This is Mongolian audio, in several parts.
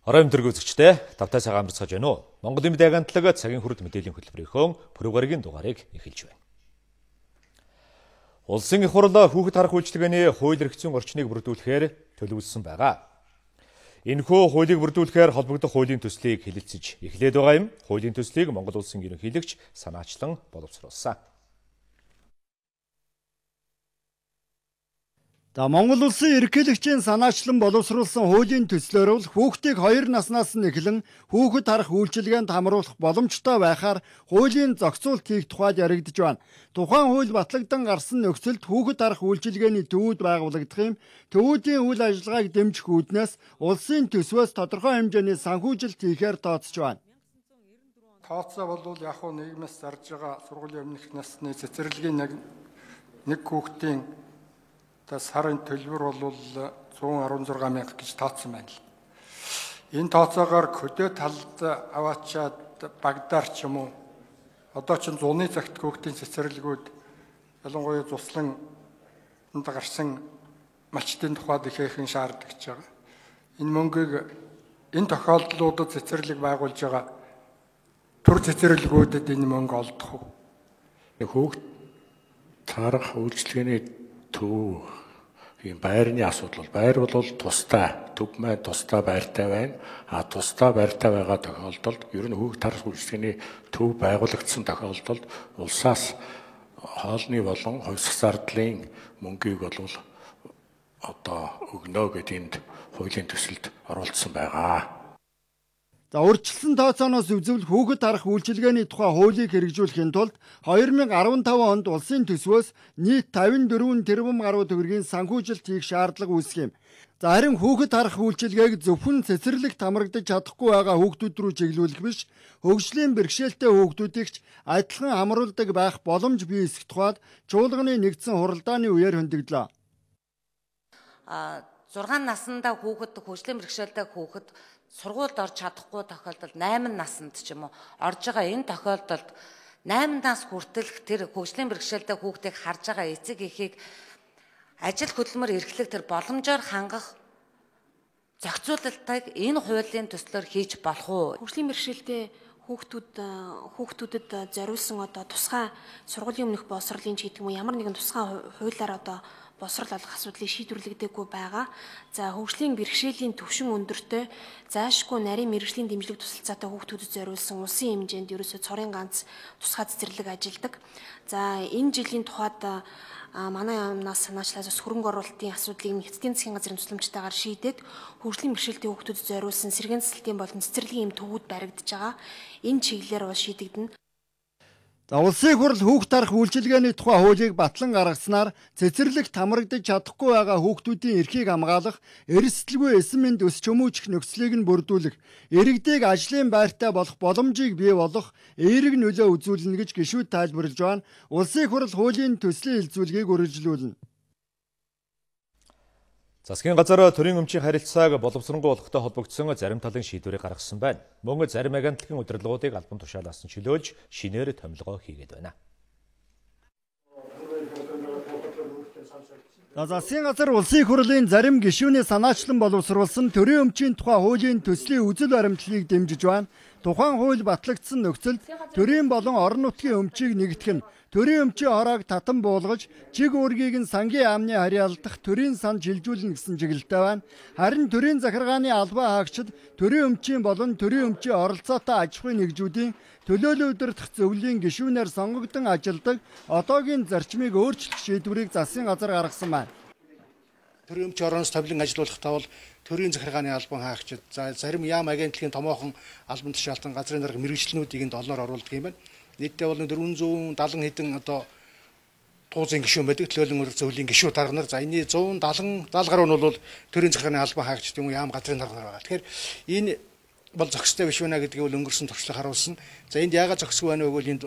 Орой өндөр үзэгчдээ тавтай цагаан амарцгааж байна уу? Монголын мэдээ агентлаг цагийн хүрд мэдээллийн хөтөлбөрийнхөө пүрэв гарагийн дугаарыг эхэлж байна. Улсын их хурл хүүхэд харах үйлчилгээний хууль эрх зүйн орчныг бүрдүүлэхээр төлөвлөсөн байгаа. Энэхүү хуулийг бүрдүүлэхээр холбогдох хуулийн төслийг хэлэлцэж эхлээд байгаа юм. Хуулийн төслийг Монгол улсын ерөнхийлөгч санаачлан боловсруулсан. За Монгол улсын ерөнхийлөгчийн санаачлан боловсруулсан хуулийн төслөөр бол хүүхдийг 2 наснаас нь эхлэн хүүхэд харах үйлчилгээнд хамруулах боломжтой байхаар хуулийн зохицуулт хийх тухайд яригдж байна. Тухайн хууль батлагдан гарсан нөхцөлд хүүхэд харах үйлчилгээний төвүүд байгуулагдах юм. Төвүүдийн үйл ажиллагааг дэмжих үүднээс улсын төсвөөс тодорхой хэмжээний санхүүжилт хийхээр тооцож байна. Тооцоо бол яг хуу нийгмээс зарж байгаа сургуулийн өмнөх насны цэцэрлэгийн нэг хүүхдийн сарын төлбөр бол 116 мянга гэж тооцсон байна л. Энэ тооцоогоор хөдөө талд аваачаад багтаар ч юм уу одоо ч зуны цагт хүүхдийн цэцэрлэгүүд ялангуяа зуслан энд гарсан малчдын тухайд ихээхэн шаарддаг гэж байгаа. Энэ мөнгийг энэ тохиолдлуудад цэцэрлэг байгуулж байгаа төр цэцэрлэгүүдэд энэ мөнгө олдох уу? Хүүхд тарах үйлчилгээний төв ийм байрны асуудал бол байр бол тусдай төв маань тусдай байртай байна. А тусдай байртай байгаа тохиолдолд ер нь хүүхд тарах үйлчилгээний төв байгуулагдсан тохиолдолд улсаас хоолны болон хувьсах зардлын мөнгийг бол одоо өгнө гэд энд хуулийн төсөлд оруулсан байгаа. За урьдчилсан тооцооноос үзвэл хүүхэд харах үйлчилгээний тухай хуулийг хэрэгжүүлэхийн тулд 2015 онд улсын төсвөөс нийт 54 тэрбум гаруй төгрөгийн санхүүжилт хийх шаардлага үүсэх юм. За харин хүүхэд харах үйлчилгээг зөвхөн цэцэрлэгт хамрагдаж чадахгүй байгаа хүүхдүүд рүү чиглүүлэх биш, хөгжлийн бэрхшээлтэй хүүхдүүдийг ч адилхан хамруулдаг байх боломж бий эсэх тухайд чуулганы нэгдсэн хуралдааны үеэр хөндөгдлөө. 6 наснда хүүхэд хөгжлийн бэрхшээлтэй хүүхэд сургуульд орж чадахгүй тохиолдолд 8 наснд ч юм уу орж байгаа энэ тохиолдолд 8 нас хүртэлх тэр хөгжлийн бэрхшээлтэй хүүхдийг харж байгаа эцэг эхийг ажил хөдөлмөр эрхлэх тэр боломжоор хангах зохицуулалтыг энэ хуулийн төслөөр хийж болох уу? Хөгжлийн бэрхшээлтэй хүүхдүүдэд зориулсан одоо тусгай сургуулийн өмнөх боловсролын ч гэдэг юм уу ямар нэгэн тусгай хуулиар одоо боловсрол олгох асуудлыг шийдвэрлэгдээгүй байгаа. За хөгжлийн бэрхшээлийн түвшин өндөртэй зайлшгүй нарийн мэргэжлийн дэмжлэг тусалцаатай хүүхдүүдэд зориулсан улсын хэмжээнд ерөөсөө цорын ганц тусгай цэцэрлэг ажилладаг. За энэ жилийн тухайд манай яамнаас санаачлаас бас хөрөнгө оруулалтын асуудлыг эцдийн засгийн газрын тусламжтайгаар шийдээд хөгжлийн бэрхшээлтэй хүүхдүүдэд зориулсан сэргээн засалтын болон цэцэрлэгийн эм төвүүд баригдаж байгаа. Энэ чиглэлээр бол шийдэгдэнэ. За улсын хурл хүүхд тарах үйлчилгээний тухай хуулийг батлан гаргаснаар цэцэрлэгт хамрагдаж чадахгүй байгаа хүүхдүүдийн эрхийг хамгаалах, эрсдэлгүй эсэн мэнд өсч өмүүжих нөхцөлийг нь бүрдүүлэх, иргэдийг ажлын байртай болох боломжийг бий болгох эерэг нөлөө үзүүлнэ гэж гишүүд тайлбарлаж байна. Улсын хурл хуулийн төслийн хилцүүлгийг үргэлжлүүлнэ. Засгийн газар төрийн өмчийн харилцааг боловсронгуй болохтой холбогдсон зарим талын шийдвэрийг гаргасан байна. Мөн зарим агентлагийн удирдлагуудыг албан тушаалаас нь чөлөөлж шинээр томилгоо хийгээд байна. За засгийн газар улсын их хурлын зарим гишүүний санаачлан боловсруулсан төрийн өмчийн тухай хуулийн төслийн үзэл баримтлалыг дэмжиж байна. Тухайн хууль батлагдсан нөхцөлд төрийн болон орон нутгийн өмчийг нэгтгэх нь төрийн өмчийн хороог татан буулгаж чиг үүргийг нь сангийн яамны харьяалдах төрийн сан шилжүүлнэ гэсэн чиглэлтэй байна. Харин төрийн захиргааны албан хаагчид төрийн өмчийн болон төрийн өмчийн оролцоотой аж ахуйн нэгжүүдийн төлөөлөн удирдах зөвлөлийн гишүүнээр сонгогдсон ажилладаг одоогийн зарчмыг өөрчлөх шийдвэрийг засгийн газар гаргасан байна. Төрийн өмчийн орооноос томилон ажилуулахдаа бол төрийн захиргааны албан хаагчид, за зарим яам агентлагийн томоохон албан тушаалтан газрын дарга мэргэжлэнүүдийг энд олноор оруулдаг юм байна. Нийтдээ бол 470 хэдэн одоо туузын гишүүн байдаг, төлөөлөн удирдах зөвлөлийн гишүүд дарга нар. За энэний 170 гаруй нь бол төрийн захиргааны албан хаагчид юм уу яам газрын дарга нар байгаа. Тэгэхээр энэ бол зохистой биш байна гэдгийг бол өнгөрсөн туршлага харуулсан. За энд яагаад зохисгүй байна вэ гэвэл энд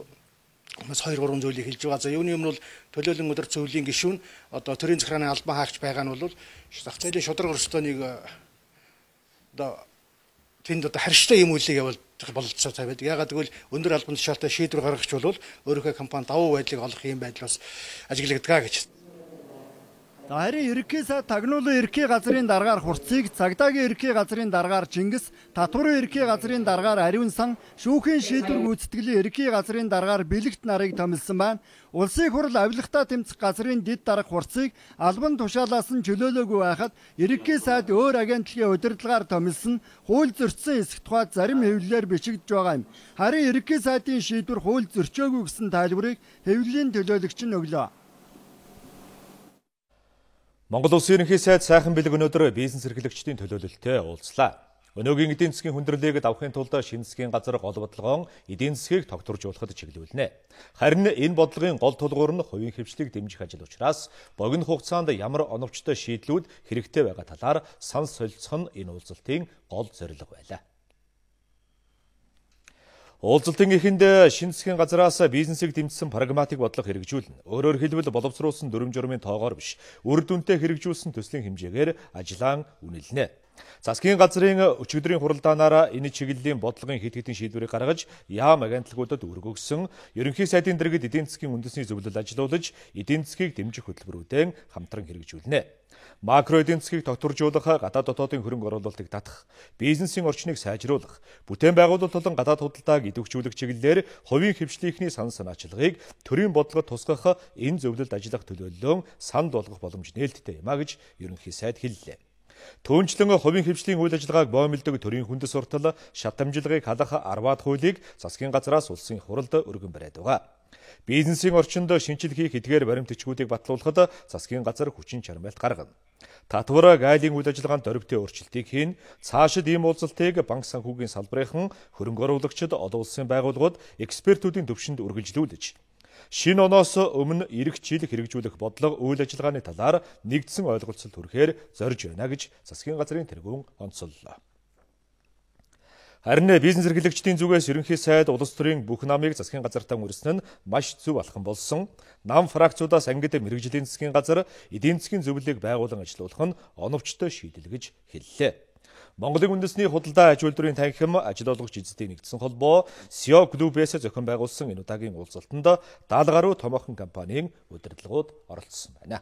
бас 2 3 зүйлийг хэлж байгаа. За юуны өмнө бол төлөөлөн удирдах зөвлөлийн гишүүн одоо төрийн захиргааны албан хаагч байгаа нь бол зах зээлийн шударга өрсөлдөөнийг одоо тэнд одоо харьцтай юм үйлийг явуул бололцоо байдаг. Яагаад гэвэл өндөр албан тушаалтай шийдвэр гаргагч бол өөрийнхөө компани давуу байдлыг олох юм байдал бас ажиглагдгаа гэж. Харин ерөнхий сайд тагнуулын ерөнхий газрын даргаар хурцыг, цагдаагийн ерөнхий газрын даргаар Чингис, татварын ерөнхий газрын даргаар Ариун сан, шүүхийн шийдвэр гүйцэтгэлийн ерөнхий газрын даргаар Бэлэгт нарыг томилсон байна. Улсын хурал авилгатай тэмцэх газрын дэд дарга хурцыг албан тушаалаас нь чөлөөлөөгүй байхад ерөнхий сайд өөр агентлагийн удирдлагаар томилсон хууль зөрчсөн хэсэг тухай зарим хэвлэлээр бичигдэж байгаа юм. Харин ерөнхий сайдын шийдвэр хууль зөрчөөгүй гэсэн тайлбарыг хэвлэлийн төлөөлөгч нь өглөө. Монгол Улсын ерөнхий сайд Сайхан Бэлэг өнөөдөр бизнес эрхлэгчдийн төлөөлөлтөй уулзлаа. Өнөөгийн эдийн засгийн хүндрэлийг давахын тулд шинэ засгийн газар гол бодлогоон эдийн засгийг тогтворжуулахад чиглүүлнэ. Харин энэ бодлогын гол тулгуур нь хувийн хэвшлийг дэмжих ажил учраас богино хугацаанд ямар оновчтой шийдлүүд хэрэгтэй байгаа талаар санал солилцох нь энэ уулзалтын гол зорилго байлаа. Уулзалтын эхэнд шинэ засгийн газраас бизнесийг дэмжсэн прагматик бодлого хэрэгжүүлнэ. Өөрөөр хэлбэл боловсруулсан дүрэм журмын тоогоор биш, үр дүнтэй хэрэгжүүлсэн төслийн хэмжээгээр ажлаа үнэлнэ. Засгийн газрын өчигдрийн хуралдаанаар энэ чиглэлийн бодлогын хэд хэдэн шийдвэрийг гаргаж яам агентлагуудад өргөгсөн ерөнхий сайдын дэргэд эдийн засгийн үндэсний зөвлөл ажилуулж эдийн засгийг дэмжих хөтөлбөрүүдэн хамтран хэрэгжүүлнэ. Макро эдийн засгийг тогтворжуулах, гадаад дотоодын хөрөнгө оруулалтыг татах, бизнесийн орчныг сайжруулах, бүтээн байгуулалт болон гадаад худалдааг идэвхжүүлэх чиглэлээр хувийн хэвшлийнхний санал санаачлагыг төрийн бодлогод тусгах энэ зөвлөлд ажиллах төлөөллөө санал болгох боломж нээлттэй юм а гэж ерөнхий сайд хэллээ. Түүнчлэн хувийн хэвшлийн үйл ажиллагааг боомлдог төрийн хүндэт суртал шат дамжлагыг халах 10-аад хуулийг засгийн газраас улсын хуралд өргөн бариад байгаа. Бизнесийн орчинд шинжил хийх эдгээр баримт бичгүүдийг батлуулахад засгийн газар хүчин чармайлт гаргана. Татвар гайлын үйл ажиллагаанд дөрвтэй өөрчлөлтийг хийн. Цаашид ийм уулзалтыг банк санхүүгийн салбарын хөрөнгө оруулагчид, олон улсын байгууллагууд, экспертүүдийн төвшөнд үргэлжлүүлж шинэ оноос өмнө ирэх жил хэрэгжүүлэх бодлого үйл ажиллагааны талаар нэгдсэн ойлголцолд хүрэхээр зорж байна гэж засгийн газрын тэргүүн онцоллоо. Харин бизнес эрхлэгчдийн зүгээс ерөнхий сайд улс төрийн бүх намыг засгийн газартаа мөрсөн нь маш зөв алхам болсон. Нам фракциудаас ангид мэргэжлийн засгийн газар эдийн засгийн зөвлөлийг байгуулан ажилуулах нь оновчтой шийдэл гэж хэллээ. Монголын үндэсний худалдаа аж үйлдвэрийн танхим ажил олгогч эзэдийн нэгдсэн холбоо СИО клубээс зохион байгуулсан энэ удаагийн уулзалтанд 70 гаруй томоохон компанийн удирдлагууд оролцсон байна.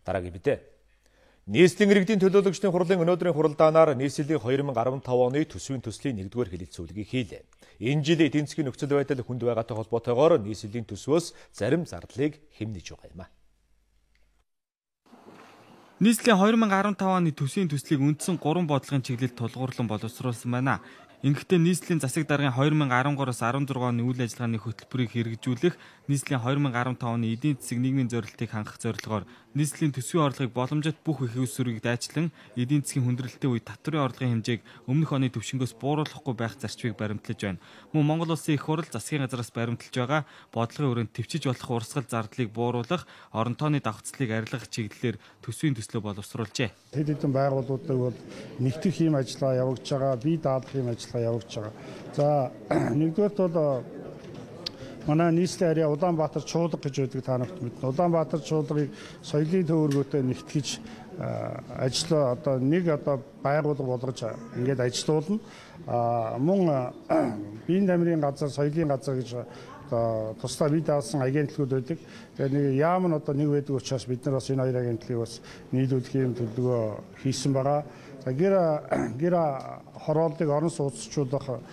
Дараагийн мэдээ. Нийслэлийн иргэдийн төлөөлөгчдийн хурлын өнөөдрийн хуралдаанаар нийслэлийн 2015 оны төсвийн төслийн 1-р хэлэлцүүлгийг хийлээ. Энэ жил эдийн засгийн нөхцөл байдал хүнд байгаатай холбоотойгоор нийслэлийн төсвөөс зарим зардлыг хэмнэж байгаа юм а. Нийслэлийн 2015 оны төсвийн төслийг үндсэн 3 бодлогын чиглэлд тулгуурлан боловсруулсан байна. Ингэхдээ нийслэлийн засаг даргын 2013-аас 16 оны үйл ажиллагааны хөтөлбөрийг хэрэгжүүлэх, нийслэлийн 2015 оны эдийн засаг нийгмийн зорилтыг хангах зорилгоор нийслэлийн төсвийн орлогыг боломжит бүх их усүрийг дайчлан эдийн засгийн хүндрэлтэй үед татварын орлогын хэмжээг өмнөх оны түвшингөөс бууруулахгүй байх зарчмыг баримтлаж байна. Мөн Монгол Улсын их хурал засгийн газраас баримталж байгаа бодлогын өрөөнд төвчж болох урсгал зардлыг бууруулах, орон тооны давхцлыг арилгах чиглэлээр төсвийн төслөө боловсруулжээ. Хэд хэдэн байгууллагуудыг бол нэгтгэх ийм ажиллагаа явагдаж байгаа, бие даалгах ийм ажиллагаа явагдаж байгаа. За нэгдүгээрт бол манай нийслэлийн харьяа Улаанбаатар чуулга гэж байдаг, та нарт мэднэ. Улаанбаатар чуулгыг соёлын төвөргөтэй нэгтгэж ажил одоо нэг одоо байгууллага болгож ингээд ажилуулна. Мөн биеийн тамирын газар, соёлын газар гэж одоо тусдаа бие даасан агентлагууд байдаг. Тэгээд нэг яам нь одоо нэг байдаг учраас бид нар бас энэ хоёр агентлагийг бас нийлүүлэх юм төлөвлөгөө хийсэн байгаа. За гэр хорооллыг орон сууцчуулах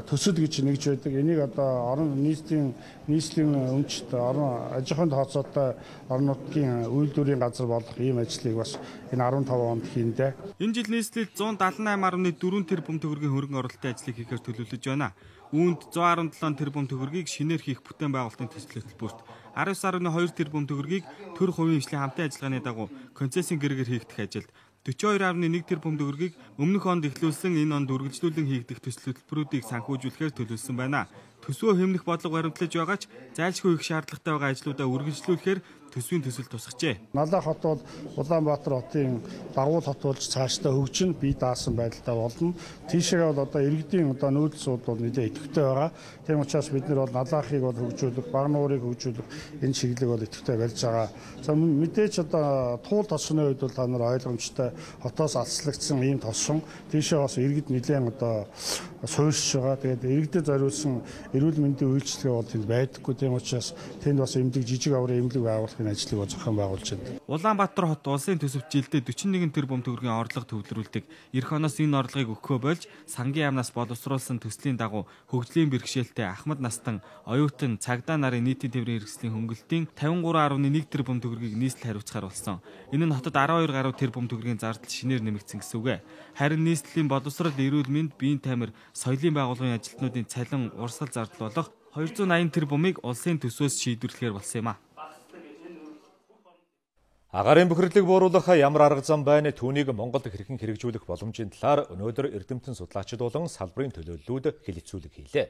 төсөл гэж нэгж байдаг. Энийг одоо орон нийслэлийн өмчт орон аж ахуйн тооцоотой орон нутгийн үйлдвэрийн газар болох ийм ажлыг бас энэ 15 онд хийндэ. Энэ жил нийслэлд 178.4 тэрбум төгрөгийн хөрөнгө оруулалтын ажлыг хийхээр төлөвлөж байна. Үүнд 117 тэрбум төгрөгийг шинээр хийх бүтээн байгуулалтын төсөл хөтөлбөрт, 19.2 тэрбум төгрөгийг төр хувийн хвшлийн хамтын ажиллагааны дагуу концессийн гэргээр хийгдэх ажилд, 42.1 тэрбум төгрөгийг өмнөх онд эхлүүлсэн энэ онд үргэлжлүүлэн хийгдэх төсөл хөтөлбөрүүдийг санхүүжүүлэхээр төлөвлөсөн байна. Төсвөө хэмнэх бодлого баримтлаж байгаа ч зайлшгүй их шаардлагатай байгаа ажлуудаа үргэлжлүүлэхээр төсвийн төсөл тусгажээ. Налаа хот бол Улаанбаатар хотын дагуул хот болж цаашдаа хөгжин бие даасан байдалтай болно. Тийшээ бол одоо иргэдийн одоо нүүдэл сууд бол нэлээд идэвхтэй байгаа. Тийм учраас бид нар бол Налаахыг бол хөгжүүлэх, Баг нуурыг хөгжүүлэх энэ чиглэлийг бол идэвхтэй барьж байгаа. За мэдээж одоо туул тосгоны үед бол та нар ойлгомжтой хотоос алслагдсан ийм тосгон тийшээ бас иргэд нэлээд одоо суурьшж байгаа. Тэгээд иргэдэд зориулсан эрүүл мэндийн үйлчилгээ бол тэнд байдаггүй. Тийм учраас тэнд бас эмнэлэг жижиг аврын эмнэлэг байгуулахын ажлыг зохион байгуулж байна. Улаанбаатар хот улсын төсөвт жилдээ 41 тэрбум төгрөгийн орлого төвлөрүүлдэг. Ирэх оноос энэ орлогыг өгөхөө болж сангийн яамнаас боловсруулсан төслийн дагуу хөгжлийн бэрхшээлтэй ахмад настан, оюутан, цагдаа нарын нийтийн тээврийн хэрэгслийн хөнгөлтийн 53.1 тэрбум төгрөгийг нийслэл хариуцахаар болсон. Энэ нь хотод 12 гаруй тэрбум төгрөгийн зардал шинээр нэмэгдсэн гэсэн үг. Харин нийслэлийн боловсрол, эрүүл мэнд, биеийн тамир, соёлын байгууллагын ажилтнуудын цалин, урсгал зардал болох 280 тэрбумыг улсын төсвөөс шийдвэрлэхээр болсон юм а. Агарын бохирдлыг бууруулах ямар арга зам байна? Түүнийг Монголд хэрхэн хэрэгжүүлэх боломжийн талаар өнөөдөр эрдэмтэн судлаачид болон салбарын төлөөллүүд хэлэлцүүлэг хийлээ.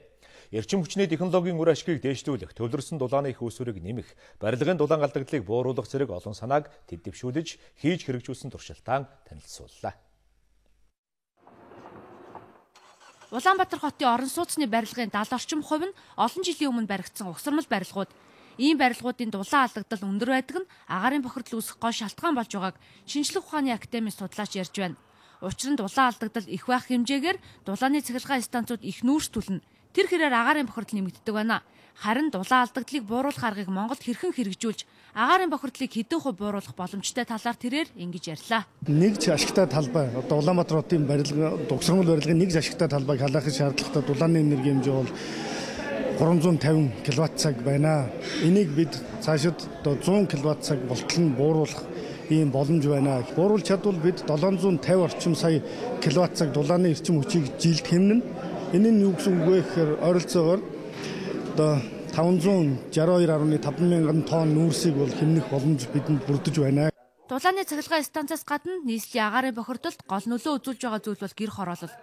Эрчим хүчний технологийн үр ашгийг дээшлүүлэх, төвлөрсөн дулааны их үүсвэрийг нэмэх, барилгын дулаан алдагдлыг бууруулах зэрэг олон санааг тэд дэвшүүлж хийж хэрэгжүүлсэн туршилтаа танилцууллаа. Улаанбаатар хотын орон сууцны барилгын 70 орчим хувь нь олон жилийн өмнө баригдсан угсармал барилгууд. Ийм барилгуудын дулаан алдагдал өндөр байдаг нь агарын бохирдол үүсэх гол шалтгаан болж байгааг шинжлэх ухааны академийн судлаач ярьж байна. Учир нь дулаан алдагдал их байх хэмжээгээр дулааны цахилгаан станцууд их нүүрс түлнэ. Тэр хэрээр агарын бохирдол нэмэгддэг байна. Харин дулаан алдагдлыг бууруулах аргыг Монголд хэрхэн хэрэгжүүлж агарын бохирдлыг хэдэн хувь бууруулах боломжтой талаар тэрээр ингэж ярьлаа. Нэг ч ашигтай талбай одоо Улаанбаатар хотын барилга, угсармал барилгын нэг ч ашигтай талбайг халаахын шаардлагатай дулааны энергийн хэмжээ бол 350 кВт цаг байна. Энийг бид цаашид одоо 100 кВт цаг болтол нь бууруулах ийм боломж байна. Бууруулж чадвал бид 750 орчим сая кВт цаг дулааны эрчим хүчийг жилд хэмнэнэ. Энэ нь юу гэсэн үг вэ гэхээр ойролцоогоор одоо 562.5 мянган тонн нүүрсийг бол хэмнэх боломж бидэнд бүрдэж байна. Дулааны цахилгаан станцаас гадна нийслэлийн агарын бохирдолд гол нөлөө үзүүлж байгаа зүйл бол гэр хороолол.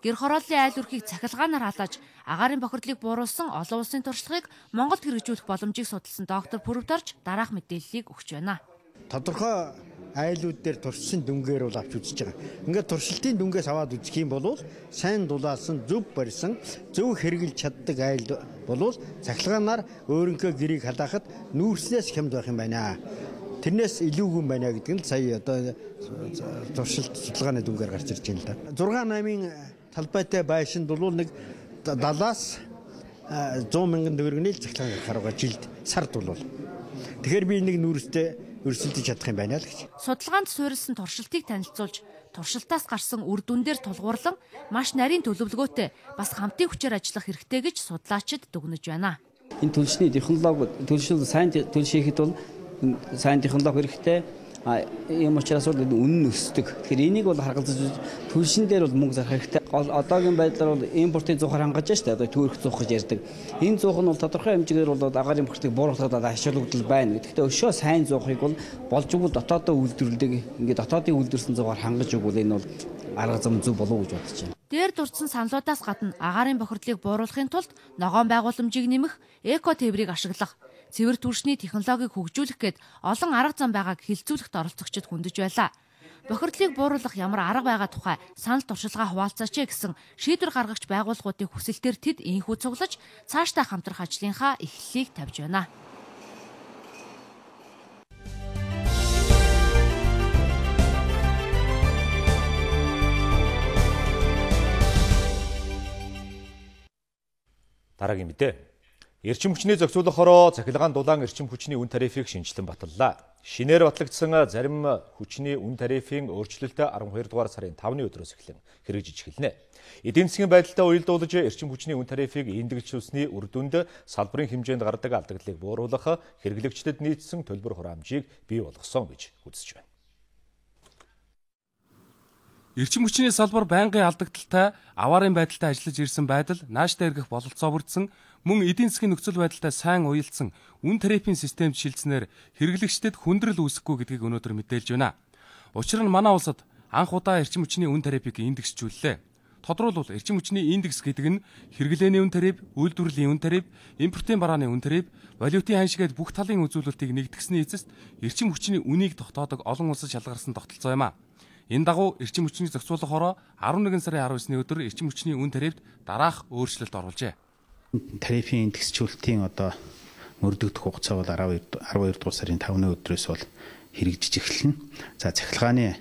Гэр хорооллын айл өрхийг цахилгаанаар халааж агарын бохирдлыг бууруулсан олон улсын туршлагыг Монголд хэрэгжүүлэх боломжийг судалсан доктор Пүрвдорж дараах мэдээллийг өгч байна. Тодорхой айлууд дээр туршсан дүнгээр бол авч үзэж байгаа. Ингээд туршилтын дүнгээс аваад үзэх юм бол сайн дулаалсан, зөв барьсан, зөв хэрэгжилж чаддаг айл бол цахилгаанаар өөрийнхөө гэрийг халаахад нүүрснээс хямд байх юм байна. Тэрнээс илүүгүн байна гэдэг нь сая одоо туршилт судалгааны дүнгээр гарч ирж байна л да. 6 8-ын талбайтай байшинд бол нэг 70-аас 100 мянган төгрөгийн л цахилгаан гарахаар байгаа жилд сард бол. Тэгэхээр би нэг нүүрстэй өрсөлдөж чадах юм байна л гэж. Судалгаанд суурилсан туршилтыг танилцуулж туршилтаас гарсан үр дүн дээр тулгуурлан маш нарийн төлөвлөгөөтэй бас хамтын хүчээр ажиллах хэрэгтэй гэж судлаачид дүгнэж байна. Энэ түлшний технологи түлшил сайн түлш хийхэд бол сайн технологи хэрэгтэй. Ийм учраас бол үнэн нь өсдөг. Тэгэхээр энийг бол харгалзаж түлшин дээр бол мөнгө зарах хэрэгтэй. Одоогийн байдлаар бол импортын зуухаар хангаж штэ. Одоо түүрэх зуух гэж ярьдаг. Энэ зуух нь бол тодорхой хэмжээгээр бол агаарын бохирдлыг бууруулахад ашиглагдал байна. Гэхдээ өшөө сайн зуухыг бол болж игэл дотоодоо үйлдвэрлэдэг. Ингээд дотоодын үйлдвэрлэсэн зуугаар хангаж өгвөл энэ бол арга зам зөв болов уу гэж бодож байна. Дээр дурдсан саналуудаас гадна агаарын бохирдлыг бууруулахын тулд ногоон байгууламжийг нэмэх, эко тээврийг ашиглах, цэвэр түлшний технологиг хөгжүүлэх гээд олон арга зам байгааг хэлэлцүүлэхт оролцогчид хүндэж байлаа. Бохирдлыг бууруулах ямар арга байгаа тухай санал туршилгаа хуваалцаач гэсэн шийдвэр гаргагч байгууллагуудын хүсэлтээр тэд инхүү цуглаж цаашдаа хамтрах ажлынхаа эхлэлийг тавьж байна. Дараагийн мэдээ. Эрчим хүчний зохицуулах хороо цахилгаан дулаан эрчим хүчний үн тарифыг шинжилэн баталлаа. Шинээр батлагдсан зарим хүчний үн тарифын өөрчлөлт 12 дугаар сарын 5-ны өдрөөс эхлэн хэрэгжиж эхэлнэ. Эдийн засгийн байдалтай уялдуулж эрчим хүчний үн тарифыг эндэгчлүүлсэний үр дүнд салбарын хэмжээнд гардаг алдагдлыг бууруулах хэрэглэгчдэд нийцсэн төлбөр хураамжийг бий болгосон гэж үзэж байна. Эрчим хүчний салбар байнгын алдагдaltaй, аваарын байдалтай ажиллаж ирсэн байдал нааштай эргэх бололцоо бүрдсэн, мөн эдийн засгийн нөхцөл байдалтай сайн уялдсан үн тарифын системд шилжсэнээр хэрэглэгчдэд хүндрэл үүсэхгүй гэдгийг өнөөдөр мэдээлж байна. Учир нь манай улсад анх удаа эрчим хүчний үн тарифыг индексжүүллээ. Тодруулбал эрчим хүчний индекс гэдэг нь хэрэглээний үн тариф, үйлдвэрлэлийн үн тариф, импортын барааны үн тариф, валютын ханшгээд бүх талын үзүүлэлтийг нэгтгэсний эцэст эрчим хүчний үнийг тогтоодог олон улсад шалгарсан тогтолцоо юм а. Энэ дагуу эрчим хүчний зохицуулах хороо 11 сарын 19-ны өдөр эрчим хүчний үн тарифт дараах өөрчлөлт оруулжээ. Тарифын индексчлөлтийн одоо мөрдөгдөх хугацаа бол 12 дугаар сарын 5-ны өдрөөс бол хэрэгжиж эхэлнэ. За цахилгааны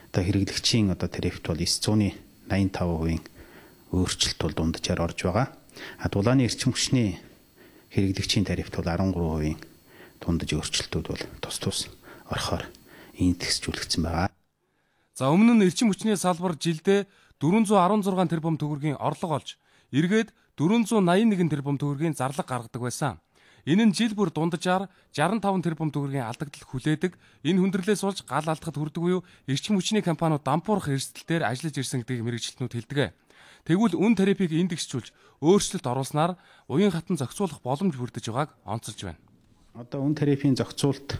одоо хэрэглэгчийн одоо тарифт бол 985% өөрчлөлт бол дунджаар орж байгаа. А дулааны эрчим хүчний хэрэглэгчийн тарифт бол 13% дундаж өөрчлөлтүүд бол тус тус орохоор индексжүүлэгдсэн байгаа. За өмнө нь эрчим хүчний салбар жилдээ 416 тэрбум төгрөгийн орлого олж, эргээд 481 тэрбум төгрөгийн зарлага гаргадаг байсан. Энэ нь жил бүр дунджаар 65 тэрбум төгрөгийн алдагдал хүлээдэг. Энэ хүндрэлээс болж гал алдахад хүрдэг буюу эрчим хүчний компаниуд дампуурах эрсдэлтээр ажиллаж ирсэн гэдгийг мэргэжилтнүүд хэлдэг. Тэгвэл үн тарифыг индексжүүлж өөрчлөлт оруулснаар уян хатан зохицуулах боломж бүрдэж байгааг онцолж байна. Одоо үн тарифын зохицуулалт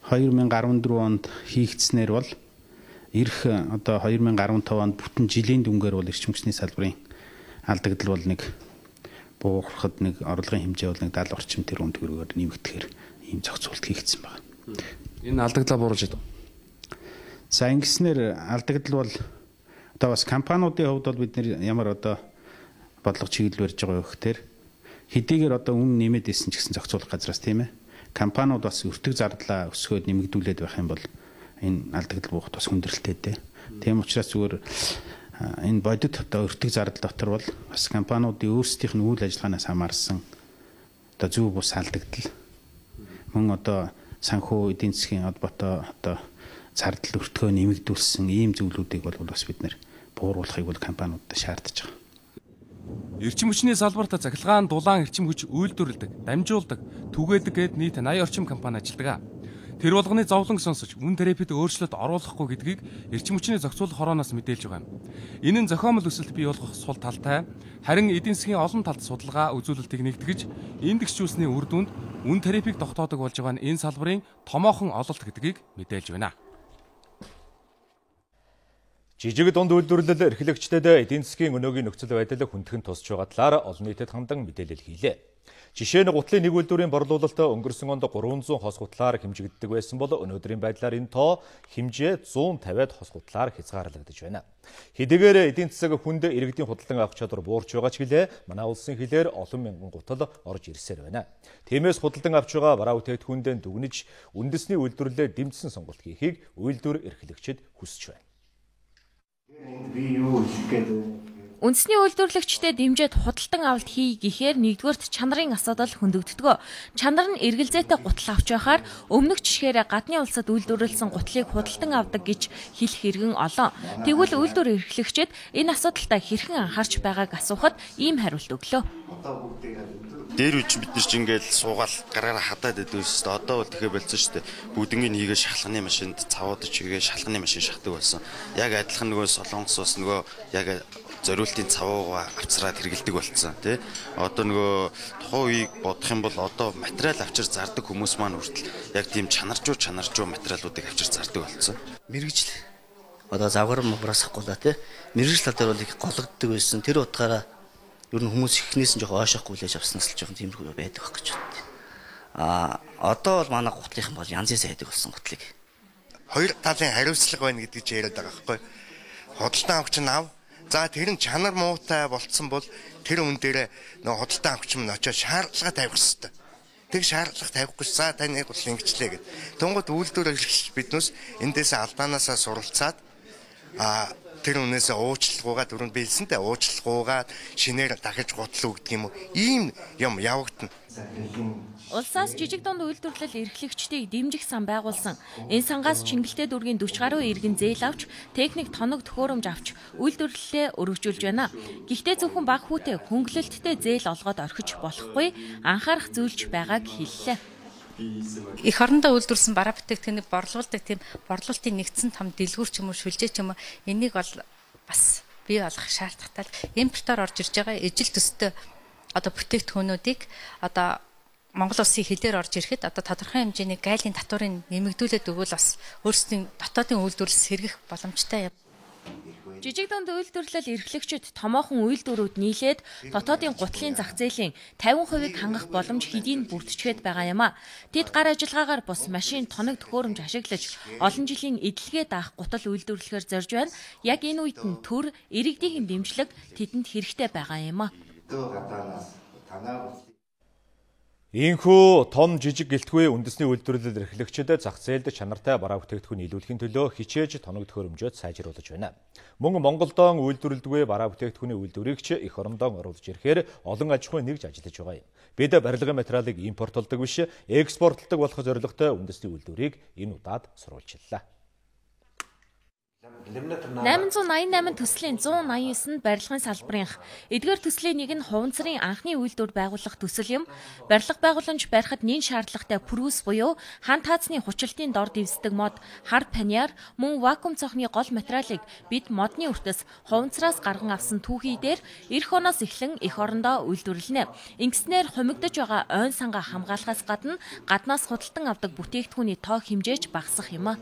2014 онд хийгдснээр бол ирэх одоо 2015 онд бүтэн жилийн дүнгээр бол эрчим хүчний салбарын алдагдал бол нэг буурахад нэг орлогын хэмжээ бол нэг 70 орчим тэрбум төгрөгөөр нэмэгдэхээр ийм зохицуулалт хийгдсэн байна. Энэ алдагдлаа бууруулж байна. За ингэснээр алдагдал бол одоо бас компаниудын хувьд бол бид нэр ямар одоо бодлого чиглэл барьж байгаа вэ гэхээр хэдийгээр одоо үнэ нэмээд исэн ч гэсэн зохицуулах газраас тийм ээ. Компаниуд бас өртөг зардлаа өсгөөд нэмэгдүүлээд байх юм бол энэ алдагдал буухад бас хүндрэлтэй дээ. Тийм учраас зүгээр энэ бодит одоо өртөг зардал дотор бол бас компаниудын өөрсдийнх нь үйл ажиллагаанаас хамаарсан одоо зөв бус алдагдал мөн одоо санхүү эдийн засгийн холбоотой одоо зардал өртгөө нэмэгдүүлсэн ийм зүйлүүдийг бол бас бид нэр бууруулахыг бол компаниудад шаардаж байгаа. Эрчим хүчний салбарт цахилгаан, дулаан эрчим хүч үйлдвэрлэдэг, дамжуулдаг, түгээдэг гээд нийт 80 орчим компани ажилладаг. Тэр болгоны зовлон сонсож үн тарифд өөрчлөлт оруулахгүй гэдгийг эрчим хүчний зохицуулах хорооноос мэдээлж байгаа юм. Энэ нь зохиомл өсөлт бий болгох сул талтай, харин эдийн засгийн олон талд судалгаа үзүүлэлтийг нэгтгэж индексжүүлсний үр дүнд үн тарифыг тогтоодог болж байгаа нь энэ салбарын томоохон ололт гэдгийг мэдээлж байна. Жижиг дунд үйлдвэрлэл эрхлэгчдэд эдийн засгийн өнөөгийн нөхцөл байдал хүндхэн тусч байгаа талаар олон нийтэд хандан мэдээлэл хийлээ. Жишээ нь гутлын нэг үйлдвэрийн борлуулалт өнгөрсөн онд 300 хос гутлаар хэмжигддэг байсан бол өнөөдрийн байдлаар энэ тоо хэмжээ 150-ад хос гутлаар хязгаарлагдаж байна. Хэдийгээр эдийн засаг хүнд иргэдийн худалдан авах чадвар буурч байгаа ч гэлээ манай улсын хилээр олон мянган гутал орж ирсээр байна. Тиймээс худалдан авч байгаа бараа бүтээгдэхүүндээ дүгнэж үндэсний үйлдвэрлэлээ дэмжсэн сонголт хийхийг үйлдвэр эрхлэгчид хүсэж байна. Би юу хэлэх гээд Үндэсний үйлдвэрлэгчдэд дэмжиж худалдан авалт хий гэхээр нэгдүгээрт чанарын асуудал хөндөгддөг. Чанар нь эргэлзээтэй гутал авч байхаар өмнөх жишгээр гадны улсад үйлдвэрлэсэн гутлыг худалдан авдаг гэж хэлэх иргэн олон. Тэгвэл үйлдвэр эрхлэгчид энэ асуудалтай хэрхэн анхаарч байгааг асуухад ийм хариулт өглөө. Дээр үуч бид нар ч ингээл суугаал гараараа хадаад байдаг шүү дээ. Одоо бол тэгэхээр болцсон шүү дээ. Бүгднийг хийгээ шалханы машинд цавуудаж хийгээ шалханы машин шахдаг болсон. Яг адилхан нөгөө Солонгос ус нөгөө яг зориултын цавуугаа авцраад хэрэгэлдэг болсон тий. Одоо нөгөө тухайн үеийг бодох юм бол одоо материал авчир зардаг хүмүүс маань хүртэл яг тийм чанаржуу материалуудыг авчир зардаг болсон. Мэргэжил одоо завгар мавраас авахгүй тий. Мэргэжил тал дээр бол их гологддог байсан. Тэр утгаараа ер нь хүмүүс эхнээс нь жоохон ойшоохгүй хүлээж авснаас л жоохон тиймэрхүү байдаг байх гэж боддоо. А одоо бол манай гутлынхан бол янзын сайдаг болсон гутлыг. Хоёр талын хариуцлага байна гэдэг чинь яриад байгаа байхгүй. Худалдан авагч нь ав. За тэр нь чанар муутай болцсон бол тэр үн дээрээ нөгөө худалдан авагч нь очиод шаардлага тавих хэрэгтэй. Тэг шаардлага тавихгүй за таны гутал ингэчлээ гэд. Тунгууд үйлдвэр эрхлэгч биднээс эндээсээ алдаанаасаа суралцаад тэр үнээсээ уучлалгуугаа түрүүнд биелсэн дээ уучлалгуугаа шинээр дахиж гутал өгдөг юм уу ийм юм явагдана. Улсаас жижиг дунд үйлдвэрлэл эрхлэгчдийг дэмжих сан байгуулсан. Энэ сангаас Чингэлтэй дүүргийн 40 гаруй иргэн зээл авч, техник тоног төхөөрөмж авч үйлдвэрлэлээ өргөжүүлж байна. Гэхдээ зөвхөн бага хүүтэй хөнгөлөлттэй зээл олгоод орхиж болохгүй анхаарах зүйлч байгааг хэллээ. Их орондоо үйлдвэрлэсэн бараа бүтээгдэхүүнийг борлуулдаг тийм борлуулалтын нэгдсэн том дэлгүүр ч юм уу шүлжээ ч юм уу энийг бол бас бий болгох шаардлагатай. Импортоор орж ирж байгаа ижил төстэй одоо бүтээгдэхүүнүүдийг одоо Монгол улсын хилээр орж ирэхэд одоо тодорхой хэмжээний гайлын татварын нэмэгдүүлээд өгвөл бас өөрсдийн дотоодын үйлдвэрлэл сэргэх боломжтой юм. Жижиг дунд үйлдвэрлэл эрхлэгчид томоохон үйлдвэрүүд нийлээд дотоодын гутлын зах зээлийн 50%-ийг хангах боломж хэдийн бүрдчихэд байгаа юм а. Тэд гар ажиллагаагаар бус машин тоног төхөөрөмж ашиглаж олон жилийн эдлэгээ даах гутал үйлдвэрлэхээр зорж байна. Яг энэ үед нь төр иргэдийн дэмжлэг тэдэнд хэрэгтэй байгаа юм а. Ийхүү том жижиг гэлтгүй үндэсний үйлдвэрлэл эрхлэгчид зах зээлд чанартай бараа бүтээгдэхүүн нийлүүлэхийн төлөө хичээж тоног төхөөрөмжөд сайжруулж байна. Мөн Монголдон үйлдвэрлэдэггүй бараа бүтээгдэхүүний үйлдвэрийг ч эх орондоо оруулж ирэхээр олон аж ахуй нэгж ажиллаж байгаа юм. Бид барилгын материалыг импортлдог биш, экспортлдог болох зорилготой үндэсний үйлдвэрийг энэ удаад сурвалжиллаа. 888 төслийн 189 нь барилгын салбарынх. Эдгээр төслийн нэг нь хуванцрын анхны үйлдвэр байгуулах төсөл юм. Барилга байгууламж барихад нэн шаардлагатай пүрүүс буюу хан таацны хучилтын дор дэвсдэг мод, хар паньяар, мөн вакуум цонхны гол материалыг бид модны өртөс хуванцраас гарган авсан түүхий дээр эх оноос эхлэн эх орондоо үйлдвэрлэнэ. Ингэснээр хумигдаж байгаа ойн сангаа хамгаалахаас гадна гаднаас худалдан авдаг бүтээгдэхүүний тоо хэмжээж багасах юм а.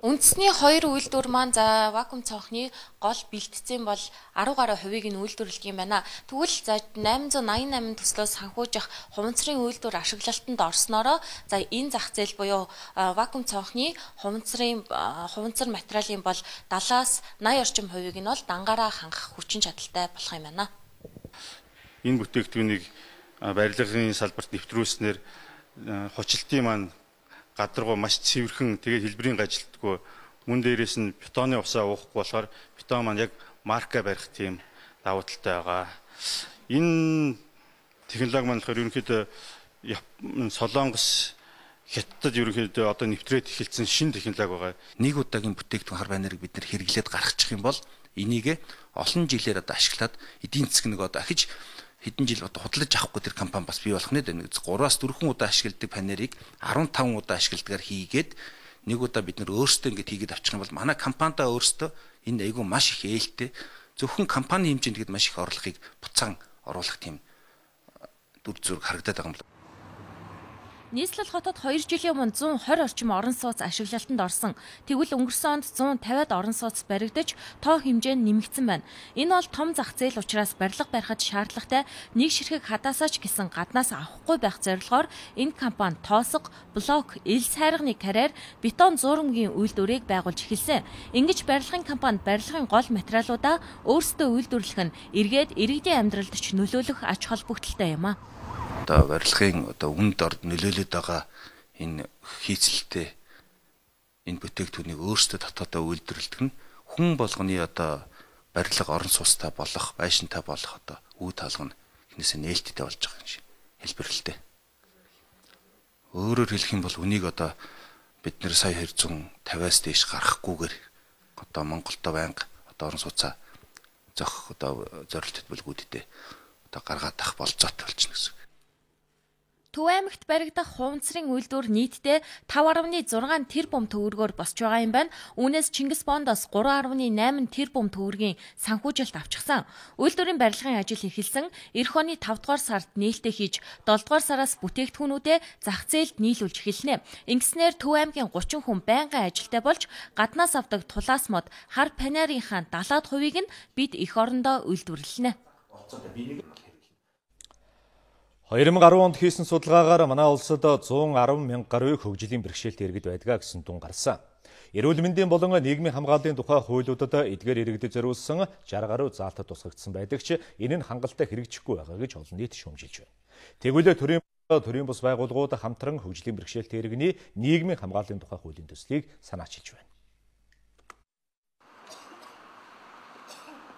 Үндэсний хоёр үйлдвэр маань за вакуум цонхны гол бэлтцэн бол 10 гаруй хувийг нь үйлдвэрлэдэг юм байна. Тэгвэл за 888 төслөөс санхүүжих хуванцрын үйлдвэр ашиглалтанд орсноороо за энэ зах зээл буюу вакуум цонхны хуванцрын хуванцар материалын бол 70-аас 80 орчим хувийг нь бол дангаараа хангах хүчин чадалтай болох юм байна. Энэ бүтээгдэхүүнийг барилгын салбарт нэвтрүүлснээр хучилтын маань гадаргуу маш цэвэрхэн, тэгээд хэлбэрийн ажилтгүй, мөн дээрээс нь бетоны усаа уухгүй болохоор бетон маань яг марка барих тийм давуу талтай байгаа. Энэ технологи маань болохоор ерөнхийдөө Солонгос, Хятадд ерөнхийдөө одоо нэвтрээд эхэлсэн шинэ технологи байгаа. Нэг удаагийн бүтээгдэхүүн хар банерыг бид нэр хэрэглээд гаргачих юм бол энийг олон жилээр одоо ашиглаад эдийн засаг нэг одоо ахиж хэдэн жил одоо худалдаж авахгүй тэр компани бас бий болох нэ. 3-4 удаа ашигладаг панерыг 15 удаа ашигладгаар хийгээд нэг удаа бид нэр өөрсдөө ингэж хийгээд авчих юм бол манай компанидаа өөрсдөө энэ айгүй маш их ээлтэй, зөвхөн компани хэмжээнд тэгэд маш их орлогыг буцаан оруулах тийм дүр зураг харагдаад байгаа юм байна. Нийслэл хотод 2 жилийн өмнө 120 орчим орон сууц ашиглалтанд орсон. Тэгвэл өнгөрсөн онд 150-ад орон сууц баригдаж тоо хэмжээ нь нэмэгдсэн байна. Энэ бол том зах зээл учраас барилга барихад шаардлагатай нэг ширхэг хадаасаа ч гэсэн гаднаас авахгүй байх зорилгоор энэ компани тоосго, блок, элс хайрганы карьер, бетон зуурмгийн үйлдвэрийг байгуулж эхэлсэн. Ингэж барилгын компани барилгын гол материалуудаа өөрсдөө үйлдвэрлэх нь эргээд иргэдийн амьдралд ч нөлөөлөх ач холбогдолтой юм а. Одоо барилгын одоо үнэд орд нөлөөлөд байгаа энэ хийцэлтэй энэ бүтээгдэхүүнийг өөрсдөө дотоодоо үйлдвэрлэдэг нь хүн болгоны одоо барилга орон сууцтай болох, байшинтай болох одоо үе таалга нь эхнээсээ нээлттэй болж байгаа юм шиг хэлбэрлэлтэй. Өөрөөр хэлэх юм бол үнийг одоо бид нэр сая 250-аас дээш гарахгүйгээр одоо Монголдо байнга одоо орон сууцаа зохих одоо зорилт бүлгүүдтэй одоо гаргаад авах болцоотой болчихно гэсэн. Төв аймагт баригдах хуванцрын үйлдвэр нийтдээ 5.6 тэрбум төгрөгөөр босч байгаа юм байна. Үүнээс Чингис Бондоос 3.8 тэрбум төгрөгийн санхүүжилт авчихсан. Үйлдвэрийн барилгын ажил эхэлсэн. Ирэх оны 5 дугаар сард нээлттэй хийж 7 дугаар сараас бүтээгдэхүүнүүдээ зах зээлд нийлүүлж эхэлнэ. Ингэснээр Төв аймгийн 30 хүн байнгын ажилтай болж гаднаас авдаг тулаас мод хар панарийнхаа 70%-ийг нь бид эх орондоо үйлдвэрлэнэ. 2010 онд хийсэн судалгаагаар манай улсад 110 мянга гаруй хөгжлийн бэрхшээлтэй иргэд байдгаа гэсэн дүн гарсан. Эрүүл мэндийн болон нийгмийн хамгааллын тухай хуулиудад эдгээр иргэдэд зориулсан 60 гаруй заалтад тусгагдсан байдаг ч энэ нь хангалттай хэрэгжихгүй байгаа гэж олон нийт шүүмжилж байна. Тэгвэл төрийн бус байгууллагууд хамтран хөгжлийн бэрхшээлтэй иргэний нийгмийн хамгааллын тухай хуулийн төслийг санаачилж байна.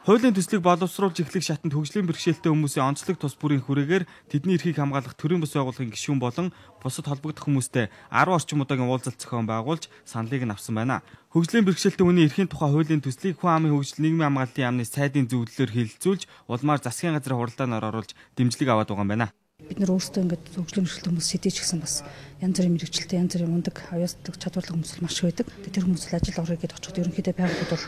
Хуулийн төслийг боловсруулж эхлэх шатанд хөгжлийн бэрхшээлтэй хүмүүсийн онцлог тус бүрийн хүрээгээр тэдний эрхийг хамгаалах төрийн бус байгууллагын гишүүн болон бусад холбогдох хүмүүстэй 10 орчим удаагийн уулзалт зохион байгуулж саналыг нь авсан байна. Хөгжлийн бэрхшээлтэй хүний эрхийн тухай хуулийн төслийг хүн амын хөгжил нийгмийн хамгааллын яамны сайдын зөвлөлөөр хэлэлцүүлж улмаар засгийн газрын хуралдаанаар оруулж дэмжлэг аваад байгаа юм байна. Бид нар өөрсдөө ингээд хөгжлийн бэрхшээлтэй хүмүүс сэдэж гисэн бас янз бүрийн мэргэжилтэй, янз бүрийн мундаг, авьяасдаг чадварлаг хүмүүс маш их байдаг. Тэр хүмүүс л ажил орё гэдээ очиход ерөнхийдөө байгууллагууд бол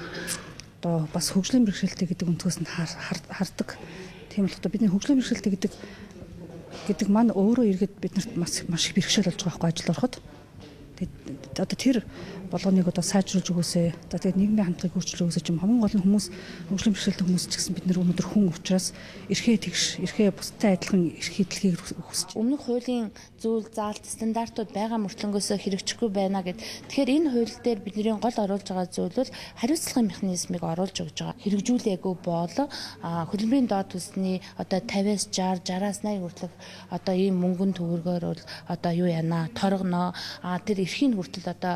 одоо бас хөгжлийн бэрхшээлтэй гэдэг өнцгөөс нь хардаг. Тийм болохоор бидний хөгжлийн бэрхшээлтэй гэдэг маань өөрөө иргэд биднэрт маш их бэрхшээл болж байгаа байхгүй ажил ороход. Тэгээд одоо тэр болгоныг одоо сайжруулж өгөөсэй. За тэгээд нийгмийн хандлагыг өөрчилж өгөөсэй юм. Хамгийн гол нь хүмүүс хөгжлийн бэрхшээлтэй хүмүүс ч гэсэн бид нар өнөөдөр хүн учраас эрхээ тэгш, эрхээ бусдад адилхан эрх хэдлэгийг хүсэж. Өмнөх хуулийн зүйл заалт стандартууд байгаа мөртлөнгөөсөө хэрэгжихгүй байна гэд. Тэгэхээр энэ хууль дээр бидний гол оруулж байгаа зүйл бол хариуцлагын механизмыг оруулж өгж байгаа. Хэрэгжүүлээгүй бол хөдөлмөрийн доод төлсний одоо 50-аас 60, 60-аас 80 хүртэлх одоо ийм мөнгөн төгрөгөөр бол одоо юу яана торгоно. Тэр эрхийн хүртэл одоо